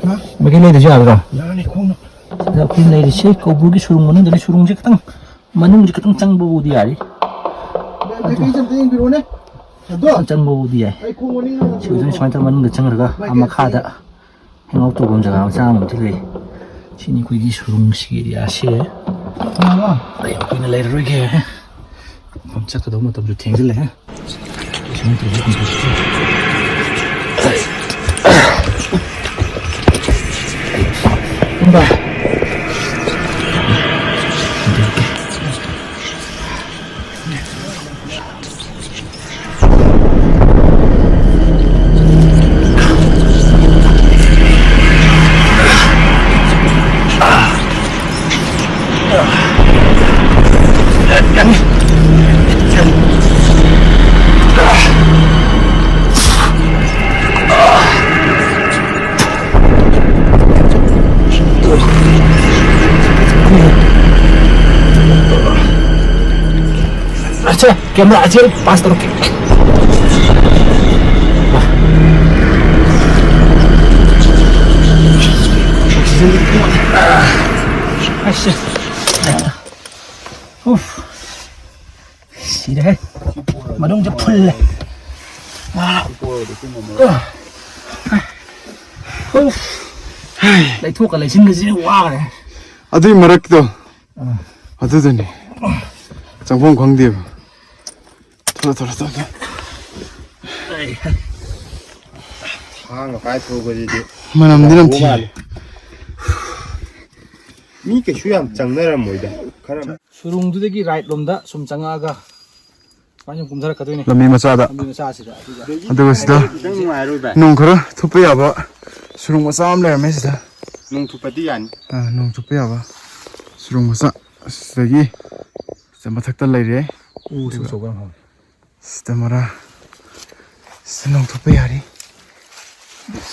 ꯍꯥ? ꯃꯥꯏꯀꯩ ꯂꯩꯗꯁꯨ ꯌꯥꯒꯗ꯭ꯔꯣ? ꯌꯥꯅꯤ, ꯈꯣꯡꯅ꯫ ꯁꯤꯗ ꯑꯩꯈꯣꯏ ꯂꯩꯔꯤꯁꯦ ꯀꯧꯕ꯭ꯔꯨꯒꯤ ꯁꯨꯔꯨꯡ ꯃꯅꯨꯡꯗꯅꯤ꯫ ꯁꯨꯔꯨꯡꯁꯦ ꯈꯤꯇꯪ, ꯃꯅꯨꯡꯁꯦ ꯈꯤꯇꯪ ꯆꯪꯕꯕꯨꯗꯤ ꯌꯥꯔꯤ꯫ ꯃꯥꯏꯀꯩꯁꯦ ꯑꯝꯇ ꯌꯦꯡꯕꯤꯔꯣꯅꯦ꯫ ꯑꯗꯣ ꯆꯪꯕꯕꯨꯗꯤ ꯌꯥꯏ꯫ ꯑꯩ ꯈꯣꯡ ꯃꯅꯤꯡ ꯍꯥꯟꯅ ꯁꯤꯗꯅ ꯁꯨꯃꯥꯏꯅ ꯇꯧꯔꯒ ꯃꯅꯨꯡꯗ ꯆꯪꯈ꯭ꯔꯒ ꯑꯥ ꯃꯈꯥꯗ ꯍꯦꯡ ꯑꯥꯎꯠ ꯇꯧꯐꯝ ꯖꯒꯥ ꯃꯆꯥ ꯑꯃꯗꯤ ꯂꯩ꯫ ꯁꯤꯅꯤ ꯑꯩꯈꯣꯏꯒꯤ ꯁꯨꯔꯨꯡꯁꯤꯒꯤ ꯑꯦꯔꯤꯌꯥꯁꯦ꯫ ꯑꯩ ꯌꯥꯝ ꯀꯨꯏꯅ ꯂꯩꯔꯔꯣꯏꯒꯦ꯫ ꯃꯐꯝ ꯆꯠꯀꯗꯧꯕ ꯃꯇꯝꯁꯨ ꯊꯦꯡꯖꯤꯜꯂꯛꯑꯦ꯫ ꯁꯨꯃꯥꯏꯅ ꯇꯧꯔꯒ ꯍꯟꯗꯣꯛꯁꯤ꯫ ꯀꯨꯝꯕ꯫ ꯑꯆꯥ, camera ꯑꯁꯤ ꯄꯥꯁ ꯇꯧꯔꯛꯀꯦ꯫ ꯑꯁ꯫ ꯎꯐ꯫ ꯁꯤꯔꯦꯍꯦ꯫ ꯃꯅꯨꯡꯁꯦ ꯐꯨꯜꯂꯦ꯫ ꯎꯐ꯫ ꯂꯩꯊꯣꯛꯀ ꯂꯩꯁꯤꯟꯒꯁꯦ ꯋꯥꯈ꯭ꯔꯦ꯫ ꯑꯗꯨꯏ ꯃꯔꯛꯇꯣ꯫ ꯑꯥ꯫ ꯑꯗꯨꯗꯅꯤ꯫ ꯆꯪꯐꯝ ꯈꯪꯗꯦꯕ꯫ ꯊꯣꯛꯂꯣ, ꯊꯣꯛꯂꯣ, ꯊꯣꯛꯂꯣ, ꯊꯣꯛꯂꯣ꯫ ꯑꯩ꯫ ꯊꯥꯡꯒ ꯄꯥꯏ ꯊꯣꯛꯄꯁꯤꯗꯤ ꯃꯅꯝꯗꯤ ꯌꯥꯝ ꯅꯝꯊꯤ꯫ ꯃꯥꯜꯂꯦ꯫ ꯃꯤ ꯀꯩꯁꯨ ꯌꯥꯝ ꯆꯪꯅꯔꯝꯃꯣꯏꯗ꯫ ꯈꯔ ꯁꯨꯔꯨꯡꯗꯨꯗꯒꯤ ꯔꯥꯏꯠ ꯂꯣꯝꯗ ꯁꯨꯝ ꯆꯪꯉꯛꯑꯒ ꯁꯨꯃꯥꯏꯅ ꯁꯨꯝ ꯀꯨꯝꯊꯔꯛꯀꯗꯣꯏꯅꯦ꯫ ꯂꯝꯕꯤ ꯃꯆꯥꯗ꯫ ꯂꯝꯕꯤ ꯃꯆꯥꯁꯤꯗ꯫ ꯑꯗꯨꯒ ꯑꯗꯨꯒ ꯁꯤꯗ ꯈꯤꯇꯪ ꯅꯨꯡꯉꯥꯏꯔꯣꯏ ꯚꯥꯏ꯫ ꯅꯣꯡ ꯈꯔ ꯊꯨꯞꯄ ꯌꯥꯕ ꯁꯨꯔꯨꯡ ꯃꯆꯥ ꯑꯃ ꯂꯩꯔꯝꯃꯦ ꯁꯤꯗ꯫ ꯅꯣꯡ ꯊꯨꯞꯄꯗꯤ ꯌꯥꯅꯤ꯫ ꯑꯥ, ꯅꯣꯡ ꯊꯨꯞꯄ ꯌꯥꯕ ꯁꯨꯔꯨꯡ ꯃꯆꯥ꯫ ꯑꯁꯤꯗꯒꯤ ꯁꯤꯗ ꯃꯊꯛꯇ ꯂꯩꯔꯦ꯫ ꯎ ꯑꯗꯨꯒ ꯑꯆꯧꯕ ꯌꯥꯝ ꯍꯧꯋꯦ꯫ ꯁꯤꯗ ꯃꯔꯥ, ꯁꯤꯗ ꯅꯣꯡ ꯊꯨꯞꯄ ꯌꯥꯔꯤ꯫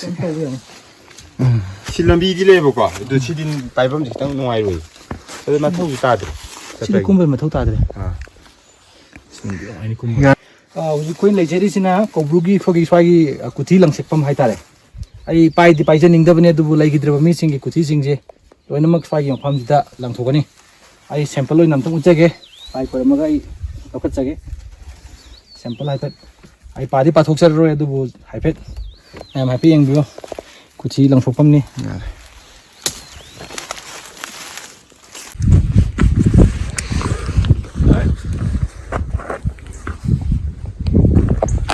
ꯀꯩꯝ ꯇꯧꯕ ꯌꯥꯅꯤ꯫ ꯎꯝ꯫ ꯁꯤ ꯂꯝꯕꯤꯗꯤ ꯂꯩꯌꯦꯕꯀꯣ, ꯑꯗꯨ ꯁꯤꯗꯤ ꯄꯥꯏꯐꯝꯁꯤ ꯈꯤꯇꯪ ꯅꯨꯡꯉꯥꯏꯔꯣꯏ꯫ ꯑꯗꯨ ꯃꯊꯧꯁꯨ ꯇꯥꯗ꯭ꯔꯦ꯫ ꯁꯤꯗ ꯆꯠꯄꯒꯤ꯫ ꯀꯨꯝꯕꯩ ꯃꯊꯧ ꯇꯥꯗ꯭ꯔꯦ꯫ ꯑꯥ꯫ ꯁꯤ ꯅꯨꯡꯗꯤ ꯅꯨꯡꯉꯥꯏꯅꯤ ꯀꯨꯝꯕ꯫ ꯌꯥ- ꯑꯥ, ꯍꯧꯖꯤꯛ ꯑꯩꯈꯣꯏꯅ ꯂꯩꯖꯔꯤꯁꯤꯅ ꯀꯧꯕ꯭ꯔꯨꯒꯤ ꯑꯩꯈꯣꯏꯒꯤ ꯁ꯭ꯋꯥꯏꯒꯤ, ꯑꯥ, ꯀꯨꯊꯤ ꯂꯪꯁꯦꯛꯐꯝ ꯍꯥꯏꯇꯥꯔꯦ꯫ ꯑꯩ ꯄꯥꯏꯗꯤ ꯄꯥꯏꯖꯅꯤꯡꯗꯕꯅꯤ, ꯑꯗꯨꯕꯨ ꯂꯩꯈꯤꯗ꯭ꯔꯕ ꯃꯤꯁꯤꯡꯒꯤ ꯈꯨꯊꯤꯁꯤꯡꯁꯦ ꯂꯣꯏꯅꯃꯛ ꯁ꯭ꯋꯥꯏꯒꯤ ꯃꯐꯝꯁꯤꯗ ꯂꯪꯊꯣꯛꯀꯅꯤ꯫ ꯑꯩ sample ꯑꯣꯏꯅ ꯑꯝꯇꯪ ꯎꯠꯆꯒꯦ꯫ ꯂꯥꯏ ꯈꯣꯏꯔꯝꯃꯒ ꯑꯩ ꯂꯧꯈꯠꯆꯒꯦ꯫ Sample ꯍꯥꯏꯐꯦꯠ ꯑꯩ ꯄꯥꯗꯤ ꯄꯥꯊꯣꯛꯆꯔꯔꯣꯏ, ꯑꯗꯨꯕꯨ ꯍꯥꯏꯐꯦꯠ ꯃꯌꯥꯝ ꯍꯥꯏꯐꯦꯠ ꯌꯦꯡꯕꯤꯌꯨ꯫ ꯈꯨꯊꯤ ꯂꯪꯊꯣꯛꯐꯝꯅꯤ꯫ ꯌꯥꯔꯦ꯫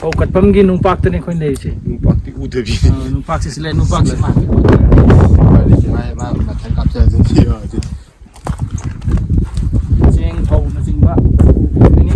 ꯐꯧ ꯀꯠꯐꯝꯒꯤ ꯅꯨꯡꯄꯥꯛꯇꯅꯤ ꯑꯩꯈꯣꯏꯅ ꯂꯩꯔꯤꯁꯦ꯫ ꯅꯨꯡꯄꯥꯛꯇꯤ ꯎꯗꯕꯤ꯫ ꯑ, ꯅꯨꯡꯄꯥꯛꯁꯤ ꯁꯤ ꯂꯩ, ꯅꯨꯡꯄꯥꯛꯁꯤ ꯃꯥ꯫ ꯃꯥ ꯃꯊꯪ ꯀꯥꯞꯆꯔꯁꯅꯤ꯫ ꯆꯦꯡ ꯐꯧꯅꯆꯤꯡꯕ ꯎꯒꯅꯤ꯫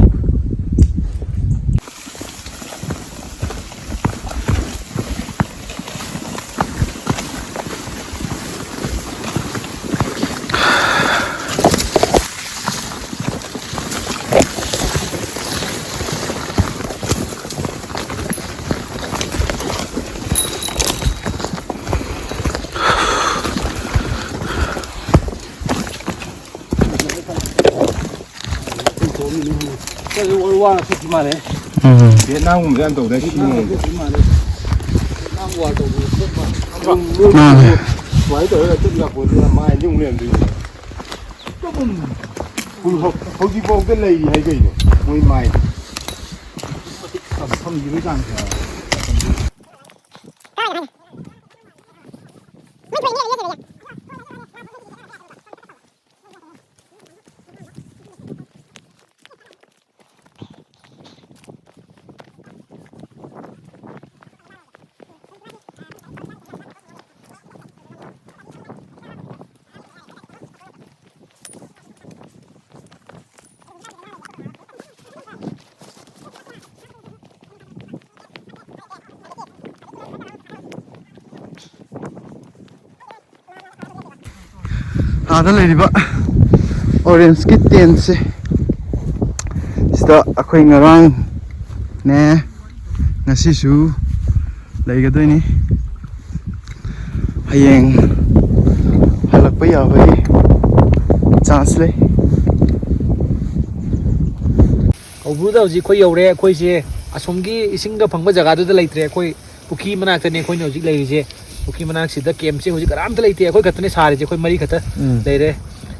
ꯎꯝ꯫ ꯚꯤꯌꯦꯠꯅꯥꯝꯒꯨꯝꯕꯗ ꯌꯥꯝ ꯇꯧꯗꯥꯏ ꯁꯤ ꯃꯑꯣꯡꯁꯦ? ꯃꯥꯅꯦ꯫ ꯁꯨꯃꯥꯏꯅ ꯇꯧꯔꯒ ꯆꯠ ꯌꯥꯄꯣꯠꯇꯦ, ꯃꯥꯏ ꯑꯅꯤ ꯑꯃꯨꯛ ꯂꯩꯔꯝꯗꯣꯏꯅꯤ꯫ ꯍꯧꯖꯤꯛꯐꯥꯎꯗ ꯂꯩꯔꯤ ꯍꯥꯏ ꯀꯩꯅꯣ ꯃꯣꯏ ꯃꯥꯏ꯫ ꯊꯝꯈꯤꯕꯩ ꯆꯥꯡꯁꯦ꯫ ꯑꯥꯗ ꯂꯩꯔꯤꯕ orangeꯀꯤ tentꯁꯦ, ꯁꯤꯗ ꯑꯩꯈꯣꯏ ꯉꯔꯥꯡꯅꯦ, ꯉꯁꯤꯁꯨ ꯂꯩꯒꯗꯣꯏꯅꯤ꯫ ꯍꯌꯦꯡ ꯍꯜꯂꯛꯄ ꯌꯥꯕꯒꯤ chance ꯂꯩ꯫ ꯀꯧꯕ꯭ꯔꯨꯗ ꯍꯧꯖꯤꯛ ꯑꯩꯈꯣꯏ ꯌꯧꯔꯦ꯫ ꯑꯩꯈꯣꯏꯁꯦ ꯑꯁꯣꯝꯒꯤ ꯏꯁꯤꯡꯒ ꯐꯪꯕ ꯖꯒꯥꯗꯨꯗ ꯂꯩꯇ꯭ꯔꯦ꯫ ꯑꯩꯈꯣꯏ ꯄꯨꯈ꯭ꯔꯤ ꯃꯅꯥꯛꯇꯅꯦ ꯑꯩꯈꯣꯏꯅ ꯍꯧꯖꯤꯛ ꯂꯩꯔꯤꯁꯦ꯫ ꯄꯨꯈ꯭ꯔꯤ ꯃꯅꯥꯛꯁꯤꯗ ꯀꯦꯝꯞꯁꯦ ꯍꯧꯖꯤꯛ ꯀꯅꯥꯝꯇ ꯂꯩꯇꯦ, ꯑꯩꯈꯣꯏ ꯈꯛꯇꯅꯦ ꯁꯥꯔꯤꯁꯦ, ꯑꯩꯈꯣꯏ ꯃꯔꯤ ꯈꯛꯇ ꯎꯝ꯫ ꯂꯩꯔꯦ꯫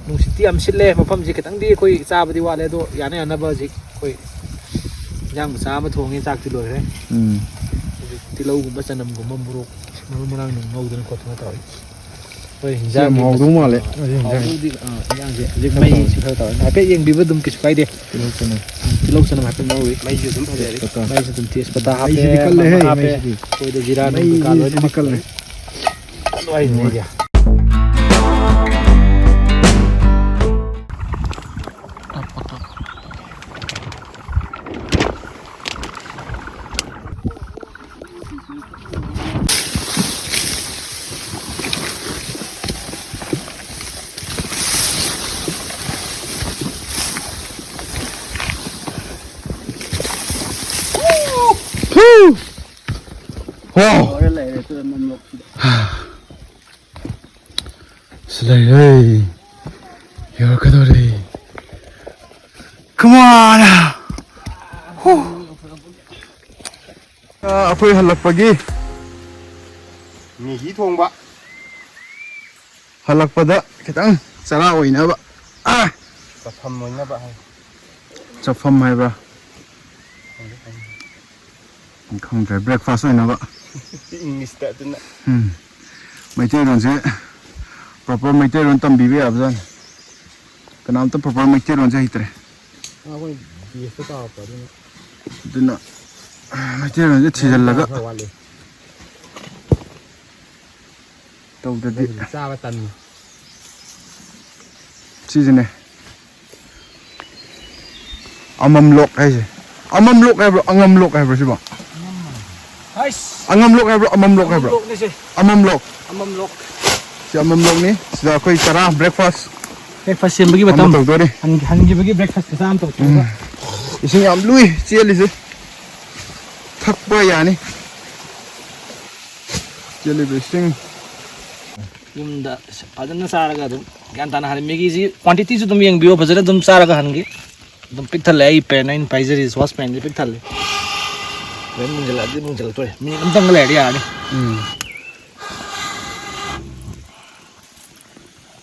ꯅꯨꯡꯁꯤꯠꯇꯤ ꯌꯥꯝ ꯁꯤꯠꯂꯦ, ꯃꯐꯝꯁꯦ ꯈꯤꯇꯪꯗꯤ ꯑꯩꯈꯣꯏ ꯆꯥꯕꯗꯤ ꯋꯥꯠꯂꯦ, ꯑꯗꯣ ꯌꯥꯅ ꯌꯥꯅꯕ ꯍꯧꯖꯤꯛ ꯑꯩꯈꯣꯏ ꯏꯟꯖꯥꯡ ꯃꯆꯥ ꯑꯃ ꯊꯣꯡꯉꯦ, ꯆꯥꯛꯇꯤ ꯂꯣꯏꯈ꯭ꯔꯦ꯫ ꯎꯝ꯫ ꯍꯧꯖꯤꯛ ꯇꯤꯜꯍꯧꯒꯨꯝꯕ, ꯆꯅꯝꯒꯨꯝꯕ, ꯃꯣꯔꯣꯛ, ꯃꯔꯨ ꯃꯔꯥꯡ ꯅꯨꯡ ꯉꯧꯗꯅ ꯈꯣꯠꯇꯅ ꯇꯧꯔꯤ꯫ ꯍꯣꯏ, ꯁꯤ ꯌꯥꯝ ꯏꯟꯖꯥꯡꯒꯤ ꯍꯥꯎꯗꯧ ꯃꯆꯜ-, ꯃꯥꯜꯂꯦ, ꯍꯧꯖꯤꯛ ꯏꯟꯖꯥꯡꯁꯦ꯫ ꯍꯥꯎꯗꯧꯗꯤ, ꯑꯥ, ꯏꯟꯖꯥꯡꯁꯦ ꯍꯧꯖꯤꯛ ꯈꯔ ꯃꯩꯁꯤ ꯇꯧꯔꯦ꯫ ꯈꯔ ꯇꯧꯔꯦ꯫ ꯍꯥꯏꯐꯦꯠ ꯌꯦꯡꯕꯤꯕ ꯑꯗꯨꯝ ꯀꯩꯁꯨ ꯀꯥꯏꯗꯦ꯫ ꯇꯤꯜꯍꯧ ꯆꯅꯝ꯫ ꯎꯝ, ꯇꯤꯜꯍꯧ ꯆꯅꯝ ꯍꯥꯏꯐꯦꯠ ꯉꯧꯔꯤ꯫ ꯃꯩꯁꯨ ꯑꯗꯨꯝ ꯐꯖꯔꯤ꯫ ꯇꯦꯖꯄꯇꯥ꯫ ꯃꯩꯁꯤꯗꯤ ꯀꯜꯂꯦꯍꯦ, ꯍꯥꯞꯄꯦ, ꯃꯩꯁꯤꯗꯤ꯫ ꯑꯩꯈꯣꯏꯗ ꯖꯤꯔꯥ ꯅꯨꯡ ꯀꯩꯀꯥ ꯃꯩꯁꯤꯗꯤ ꯂꯣꯏꯅꯃꯛ ꯀꯜꯂꯦ꯫ ꯂꯣꯏꯅ ꯂꯩꯔꯦ꯫ ꯍꯣ! ꯂꯣꯏꯔꯦ, ꯂꯩꯔꯦ, ꯑꯗꯨꯗ ꯃꯝꯂꯣꯛꯁꯤꯗ꯫ ꯁꯤ ꯂꯩꯔꯦ꯫ ꯌꯧꯔꯛꯀꯗꯧꯔꯦ꯫ Come on! ꯍꯨ! ꯑ, ꯑꯩꯈꯣꯏ ꯍꯜꯂꯛꯄꯒꯤ ꯃꯦꯒꯤ ꯊꯣꯡꯕ꯫ ꯍꯜꯂꯛꯄꯗ ꯈꯤꯇꯪ ꯆꯔꯥ ꯑꯣꯏꯅꯕ꯫ ꯑ! ꯆꯐꯝ ꯑꯣꯏꯅꯕ ꯍꯥꯏ꯫ ꯆꯐꯝ ꯍꯥꯏꯕ꯭ꯔꯥ? ꯈꯪꯗꯦ, ꯈꯪꯗꯦ꯫ ꯈꯪꯗ꯭ꯔꯦ, breakfast ꯑꯣꯏꯅꯕ꯫ English ꯇ ꯑꯗꯨꯅ꯫ ꯎꯝ꯫ ꯃꯩꯇꯩꯂꯣꯟꯁꯦ proper ꯃꯩꯇꯩꯂꯣꯟ ꯇꯝꯕꯤꯕ ꯌꯥꯕꯖꯥꯠꯅꯤ꯫ ꯀꯅꯥꯝꯇ proper ꯃꯩꯇꯩꯂꯣꯟꯁꯦ ꯍꯩꯇ꯭ꯔꯦ꯫ ꯑꯩꯈꯣꯏ base ꯇ ꯆꯥꯎꯔꯛꯄ ꯑꯗꯨꯅ꯫ ꯑꯗꯨꯅ ꯃꯩꯇꯩꯂꯣꯟꯁꯦ ꯊꯤꯖꯤꯜꯂꯒ ꯈꯔ ꯋꯥꯠꯂꯤ꯫ ꯇꯧꯗ꯭ꯔꯗꯤ꯫ ꯑꯗꯨꯕꯨꯗꯤ ꯆꯥꯕ ꯇꯟꯕ꯫ ꯁꯤꯁꯤꯅꯦ꯫ ꯑꯃꯝꯂꯣꯛ ꯍꯥꯏꯁꯦ꯫ ꯑꯃꯝꯂꯣꯛ ꯍꯥꯏꯕ꯭ꯔꯣ, ꯑꯉꯝꯂꯣꯛ ꯍꯥꯏꯕ꯭ꯔꯣ ꯁꯤꯕꯣ? ꯍꯩꯁ! ꯑꯉꯝꯂꯣꯛ ꯍꯥꯏꯕ꯭ꯔꯣ, ꯑꯃꯝꯂꯣꯛ ꯍꯥꯏꯕ꯭ꯔꯣ? ꯑꯃꯝꯂꯣꯛꯅꯦ ꯁꯦ꯫ ꯑꯃꯝꯂꯣꯛ꯫ ꯑꯃꯝꯂꯣꯛ꯫ ꯁꯤ ꯑꯃꯝꯂꯣꯛꯅꯤ꯫ ꯁꯤꯗ ꯑꯩꯈꯣꯏ ꯆꯔꯥ, breakfast breakfast ꯁꯦꯝꯕꯒꯤ ꯑꯃ ꯃꯇꯝ꯫ ꯇꯧꯗꯣꯔꯤ꯫ ꯍꯟ-, ꯍꯟꯈꯤꯕꯒꯤ breakfast ꯃꯆꯥ ꯑꯃ ꯇꯧꯊꯣꯛꯑꯒ꯫ ꯎꯝ꯫ ꯏꯁꯤꯡ ꯌꯥꯝ ꯂꯨꯏ ꯆꯦꯜꯂꯤꯁꯦ꯫ ꯊꯛꯄ ꯌꯥꯅꯤ꯫ ꯆꯦꯜꯂꯤꯕ ꯏꯁꯤꯡ꯫ ꯌꯨꯝꯗ ꯐꯖꯅ ꯆꯥꯔꯒ ꯑꯗꯨꯝ ꯒ꯭ꯌꯥꯟ ꯇꯥꯅ ꯍꯟ-, ꯃꯦꯒꯤꯁꯤ quantity ꯁꯨ ꯑꯗꯨꯝ ꯌꯦꯡꯕꯤꯌꯣ, ꯐꯖꯅ ꯑꯗꯨꯝ ꯆꯥꯔꯒ ꯍꯟꯒꯦ꯫ ꯑꯗꯨꯝ ꯄꯤꯛ ꯊꯜꯂꯦ꯫ ꯑꯩ pen ꯑꯩꯅ ꯄꯥꯏꯖꯔꯤ saucepan ꯁꯦ ꯄꯤꯛ ꯊꯜꯂꯦ꯫ ꯃꯨꯟꯖꯜꯂꯛꯑꯗꯤ ꯃꯨꯟꯖꯜꯂꯛꯇꯣꯔꯦ꯫ ꯃꯤꯅꯤꯠ ꯑꯝꯇꯪꯒ ꯂꯩꯔꯗꯤ ꯌꯥꯔꯅꯤ꯫ ꯎꯝ꯫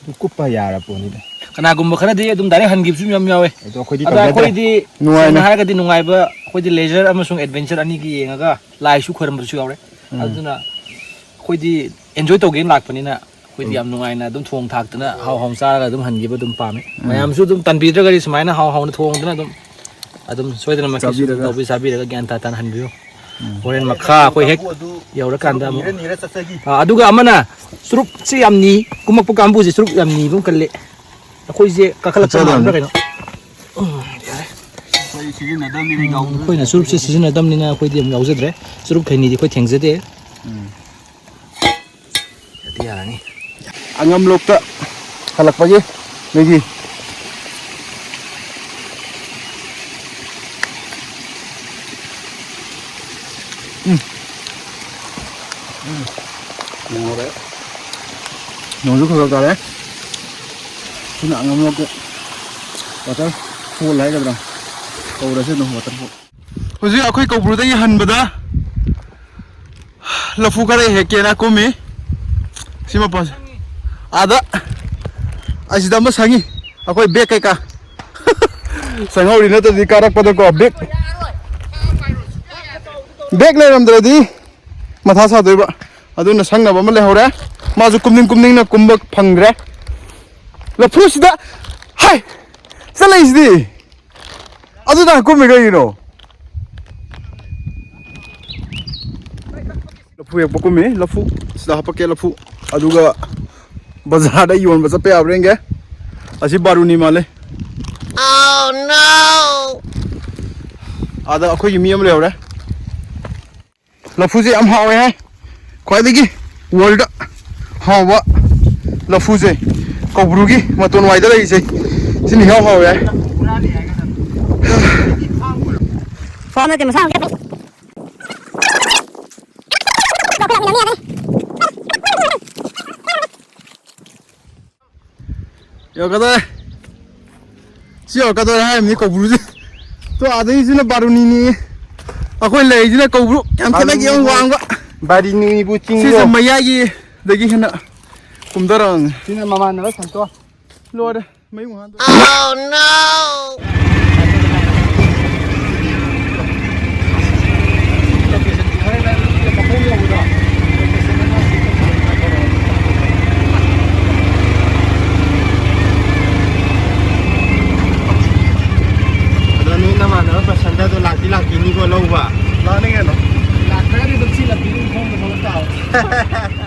ꯑꯗꯨꯝ ꯀꯨꯞꯄ ꯌꯥꯔ ꯄꯣꯠꯅꯤꯗ꯫ ꯀꯅꯥꯒꯨꯝꯕ ꯈꯔꯗꯤ ꯑꯗꯨꯝ direct ꯍꯟꯈꯤꯕꯁꯨ ꯌꯥꯝ ꯌꯥꯎꯋꯦ꯫ ꯑꯗꯣ ꯑꯩꯈꯣꯏꯗꯤ ꯑꯗ ꯇꯧꯖꯗ꯭ꯔꯦ꯫ ꯑꯩꯈꯣꯏꯗꯤ ꯅꯨꯡꯉꯥꯏꯅ꯫ ꯁꯦꯡꯅ ꯍꯥꯏꯔꯒꯗꯤ ꯅꯨꯡꯉꯥꯏꯕ, ꯑꯩꯈꯣꯏꯗꯤ leisure ꯑꯃꯁꯨꯡ adventure ꯑꯅꯤꯒꯤ ꯌꯦꯡꯉꯒ ꯂꯥꯏꯁꯨ ꯈꯣꯏꯔꯝꯕꯁꯨ ꯌꯥꯎꯔꯦ꯫ ꯎꯝ꯫ ꯑꯗꯨꯅ ꯑꯩꯈꯣꯏꯗꯤ enjoy ꯇꯧꯒꯦꯅ ꯂꯥꯛꯄꯅꯤꯅ ꯑꯩꯈꯣꯏꯗꯤ ꯎꯝ꯫ ꯌꯥꯝ ꯅꯨꯡꯉꯥꯏꯅ ꯑꯗꯨꯝ ꯊꯣꯡ ꯊꯥꯛꯇꯅ ꯍꯥꯎ ꯍꯥꯎꯅ ꯆꯥꯔꯒ ꯑꯗꯨꯝ ꯍꯟꯈꯤꯕ ꯑꯗꯨꯝ ꯄꯥꯝꯃꯤ꯫ ꯎꯝ꯫ ꯃꯌꯥꯝꯁꯨ ꯑꯗꯨꯝ ꯇꯟꯕꯤꯗ꯭ꯔꯒꯗꯤ ꯁꯨꯃꯥꯏꯅ ꯍꯥꯎ ꯍꯥꯎꯅ ꯊꯣꯡꯗꯅ ꯑꯗꯨꯝ, ꯑꯗꯨꯝ ꯁꯣꯏꯗꯅꯃꯛꯀꯤ ꯁꯨꯝ ꯆꯥꯕꯤꯔꯒ꯫ ꯇꯧꯕꯤ ꯆꯥꯕꯤꯔꯒ ꯒ꯭ꯌꯥꯟ ꯇꯥ ꯇꯥꯅ ꯍꯟꯕꯤꯌꯨ꯫ ꯎꯝ꯫ ꯍꯣꯔꯦꯟ ꯃꯈꯥ ꯑꯩꯈꯣꯏ ꯍꯦꯛ ꯌꯧꯔꯀꯥꯟꯗ ꯑꯃꯨꯛ꯫ ꯅꯤꯔ ꯅꯤꯔ ꯆꯠꯆꯈꯤ꯫ ꯑꯥ, ꯑꯗꯨꯒ ꯑꯃꯅ ꯆꯨꯔꯨꯞꯁꯤ ꯌꯥꯝ ꯅꯤ, ꯀꯨꯝꯃꯛꯄ ꯀꯥꯡꯕꯨꯁꯦ ꯆꯨꯔꯨꯞ ꯌꯥꯝ ꯅꯤꯕ ꯑꯃ ꯀꯜꯂꯦ꯫ ꯑꯩꯈꯣꯏꯁꯦ ꯀꯥꯈꯠꯂꯛꯄ ꯆꯠꯂꯝꯅꯤ꯫ ꯃꯥꯟꯕ꯭ꯔꯥ ꯀꯩꯅꯣ? ꯎꯝ, ꯌꯥꯔꯦ꯫ ꯑꯩꯈꯣꯏ ꯁꯤꯖꯤꯟꯅꯗꯕꯅꯤꯅ ꯎꯝ, ꯌꯥꯎꯗ꯭ꯔꯦ꯫ ꯑꯩꯈꯣꯏꯅ ꯆꯨꯔꯨꯞꯁꯦ ꯁꯤꯖꯤꯟꯅꯗꯕꯅꯤꯅ ꯑꯩꯈꯣꯏꯗꯤ ꯑꯃꯨꯛ ꯌꯥꯎꯖꯗ꯭ꯔꯦ꯫ ꯆꯨꯔꯨꯞ ꯈꯩꯅꯤꯗꯤ ꯑꯩꯈꯣꯏ ꯊꯦꯡꯖꯗꯦ꯫ ꯎꯝ꯫ ꯌꯥꯗꯤ ꯌꯥꯔꯅꯤ꯫ ꯑꯉꯝꯂꯣꯛꯇ ꯍꯜꯂꯛꯄꯒꯤ ꯃꯦꯒꯤ꯫ ꯎꯝ꯫ ꯎꯝ꯫ ꯅꯨꯡꯉꯥꯏꯔꯦ꯫ ꯅꯣꯡꯁꯨ ꯈꯔ ꯈꯔ ꯇꯥꯔꯦ꯫ ꯁꯤꯅ ꯑꯉꯝꯂꯣꯛꯀꯤ waterfall ꯍꯥꯏꯒꯗ꯭ꯔꯥ? ꯀꯧꯔꯁꯦ ꯑꯗꯨꯝ waterfall꯫ ꯍꯧꯖꯤꯛ ꯑꯩꯈꯣꯏ ꯀꯧꯕ꯭ꯔꯨꯗꯒꯤ ꯍꯟꯕꯗ ꯂꯐꯨ ꯈꯔ ꯍꯦꯛꯀꯦꯅ ꯀꯨꯝꯃꯤ꯫ ꯁꯤ ꯃꯄꯥꯁꯦ꯫ ꯑꯥꯗ ꯑꯁꯤꯗ ꯑꯃ ꯁꯪꯉꯤ꯫ ꯑꯩꯈꯣꯏ bag ꯀꯩꯀꯥ ꯁꯪꯍꯧꯔꯤ, ꯅꯠꯇ꯭ꯔꯗꯤ ꯀꯥꯔꯛꯄꯗꯀꯣ bag, bag ꯂꯩꯔꯝꯗ꯭ꯔꯗꯤ ꯃꯊꯥ ꯁꯥꯗꯣꯏꯕ꯫ ꯑꯗꯨꯅ ꯁꯪꯅꯕ ꯑꯃ ꯂꯩꯍꯧꯔꯦ꯫ ꯃꯥꯁꯨ ꯀꯨꯝꯅꯤꯡ ꯀꯨꯝꯅꯤꯡꯅ ꯀꯨꯝꯕ ꯐꯪꯗ꯭ꯔꯦ꯫ ꯂꯐꯨꯁꯤꯗ, ꯍꯥꯏ! ꯆꯠꯂꯛꯏꯁꯤꯗꯤ꯫ ꯑꯗꯨꯗ ꯀꯨꯝꯃꯤ ꯀꯩꯒꯤꯅꯣ? ꯂꯐꯨ ꯍꯦꯛꯄ ꯀꯨꯝꯃꯤ, ꯂꯐꯨ ꯁꯤꯗ ꯍꯥꯄꯛꯀꯦ, ꯂꯐꯨ꯫ ꯑꯗꯨꯒ ꯕꯖꯥꯔꯗ ꯌꯣꯟꯕ ꯆꯠꯄ ꯌꯥꯕ꯭ꯔꯥ ꯌꯦꯡꯒꯦ꯫ ꯑꯁꯤ ꯕꯥꯔꯨꯅꯤ ꯃꯥꯜꯂꯦ꯫ ꯑꯥꯗ ꯑꯩꯈꯣꯏꯒꯤ ꯃꯤ ꯑꯃ ꯂꯩꯍꯧꯔꯦ꯫ ꯂꯐꯨꯁꯦ ꯌꯥꯝ ꯍꯥꯎꯋꯦ ꯍꯥꯏ꯫ ꯈ꯭ꯋꯥꯏꯗꯒꯤ world ꯍꯥꯎꯕ ꯂꯐꯨꯁꯦ, ꯀꯧꯕ꯭ꯔꯨꯒꯤ ꯃꯇꯣꯟ ꯋꯥꯏꯗ ꯂꯩꯔꯤꯁꯦ, ꯁꯤꯅ ꯏꯍꯥꯎ ꯍꯥꯎꯋꯦ ꯍꯥꯏ꯫ ꯐꯥꯝ ꯅꯠꯇꯦ, ꯃꯁꯥ ꯉꯝꯗꯕꯩ꯫ ꯌꯧꯔꯛꯀꯗꯧꯔꯦ꯫ ꯁꯤ ꯌꯧꯔꯛꯀꯗꯧꯔꯦ ꯍꯥꯏꯔꯝꯃꯤ ꯀꯧꯕ꯭ꯔꯨꯁꯦ꯫ ꯇꯣ ꯑꯥꯗꯩꯁꯤꯅ ꯕꯥꯔꯨꯅꯤꯅꯤ꯫ ꯑꯩꯈꯣꯏ ꯂꯩꯔꯤꯁꯤꯅ ꯀꯧꯕ꯭ꯔꯨ ꯌꯥꯝ ꯈꯦꯠꯅꯈꯤ, ꯌꯥꯝ ꯋꯥꯡꯕ꯫ ꯕꯥꯔꯤꯅꯤꯕꯨ ꯆꯤꯡꯗꯣ꯫ ꯁꯤꯁꯦ ꯃꯌꯥꯏꯒꯤꯗꯒꯤ ꯍꯦꯟꯅ ꯀꯨꯝꯊꯔꯛꯑꯕꯅꯤ꯫ ꯁꯤꯅ ꯃꯃꯥꯟꯅꯕ ꯁꯟꯇꯣ꯫ ꯂꯣꯏꯔꯦ, ꯃꯌꯨꯡ ꯍꯥꯟꯗꯣꯔꯦ꯫ ꯑꯗꯣ ꯅꯣꯏ ꯅꯃꯥꯟꯅꯕ ꯄ꯭ꯔꯁꯟꯇꯗꯣ ꯂꯥꯛꯇꯤ ꯂꯥꯛꯄꯤꯅꯤꯀꯣ ꯂꯧꯕ? ꯂꯥꯛꯅꯤ ꯀꯩꯅꯣ꯫ ꯂꯥꯛꯇ꯭ꯔꯒꯗꯤ ꯑꯗꯨꯝ ꯁꯤ ꯂꯝꯕꯤꯗ ꯑꯗꯨꯝ ꯈꯣꯡꯅ ꯊꯣꯛꯂꯛ ꯇꯥꯕ꯫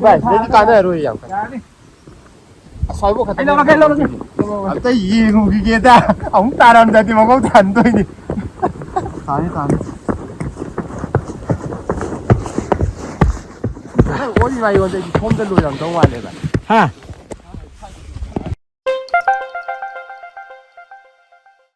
ꯚꯥꯏ, ꯁꯤꯗꯩꯗꯤ ꯀꯥꯟꯅꯔꯔꯣꯏ ꯌꯥꯝ ꯀꯟꯅ꯫ ꯌꯥꯔꯅꯤ꯫ ꯑꯁ꯭ꯋꯥꯏꯐꯥꯎ ꯈꯛꯇ ꯑꯩ ꯂꯧꯔꯒꯦ, ꯑꯩ ꯂꯧꯔꯒꯦ꯫ ꯑꯝꯇ ꯌꯦꯡꯉꯨꯈꯤꯒꯦꯗ꯫ ꯑꯃꯨꯛ ꯇꯥꯔꯝꯗ꯭ꯔꯗꯤ ꯃꯀꯣꯛ ꯊꯟꯗꯣꯏꯅꯤ꯫ ꯇꯥꯅꯤ, ꯇꯥꯅꯤ꯫ ꯅꯪ ꯑꯣꯛꯏ ꯃꯥꯏꯌꯣꯟꯗ ꯑꯩꯗꯤ ꯁꯣꯝꯗ ꯂꯣꯏꯔꯝꯗꯧ ꯃꯥꯜꯂꯦ, ꯚꯥꯏ꯫ ꯍꯥ?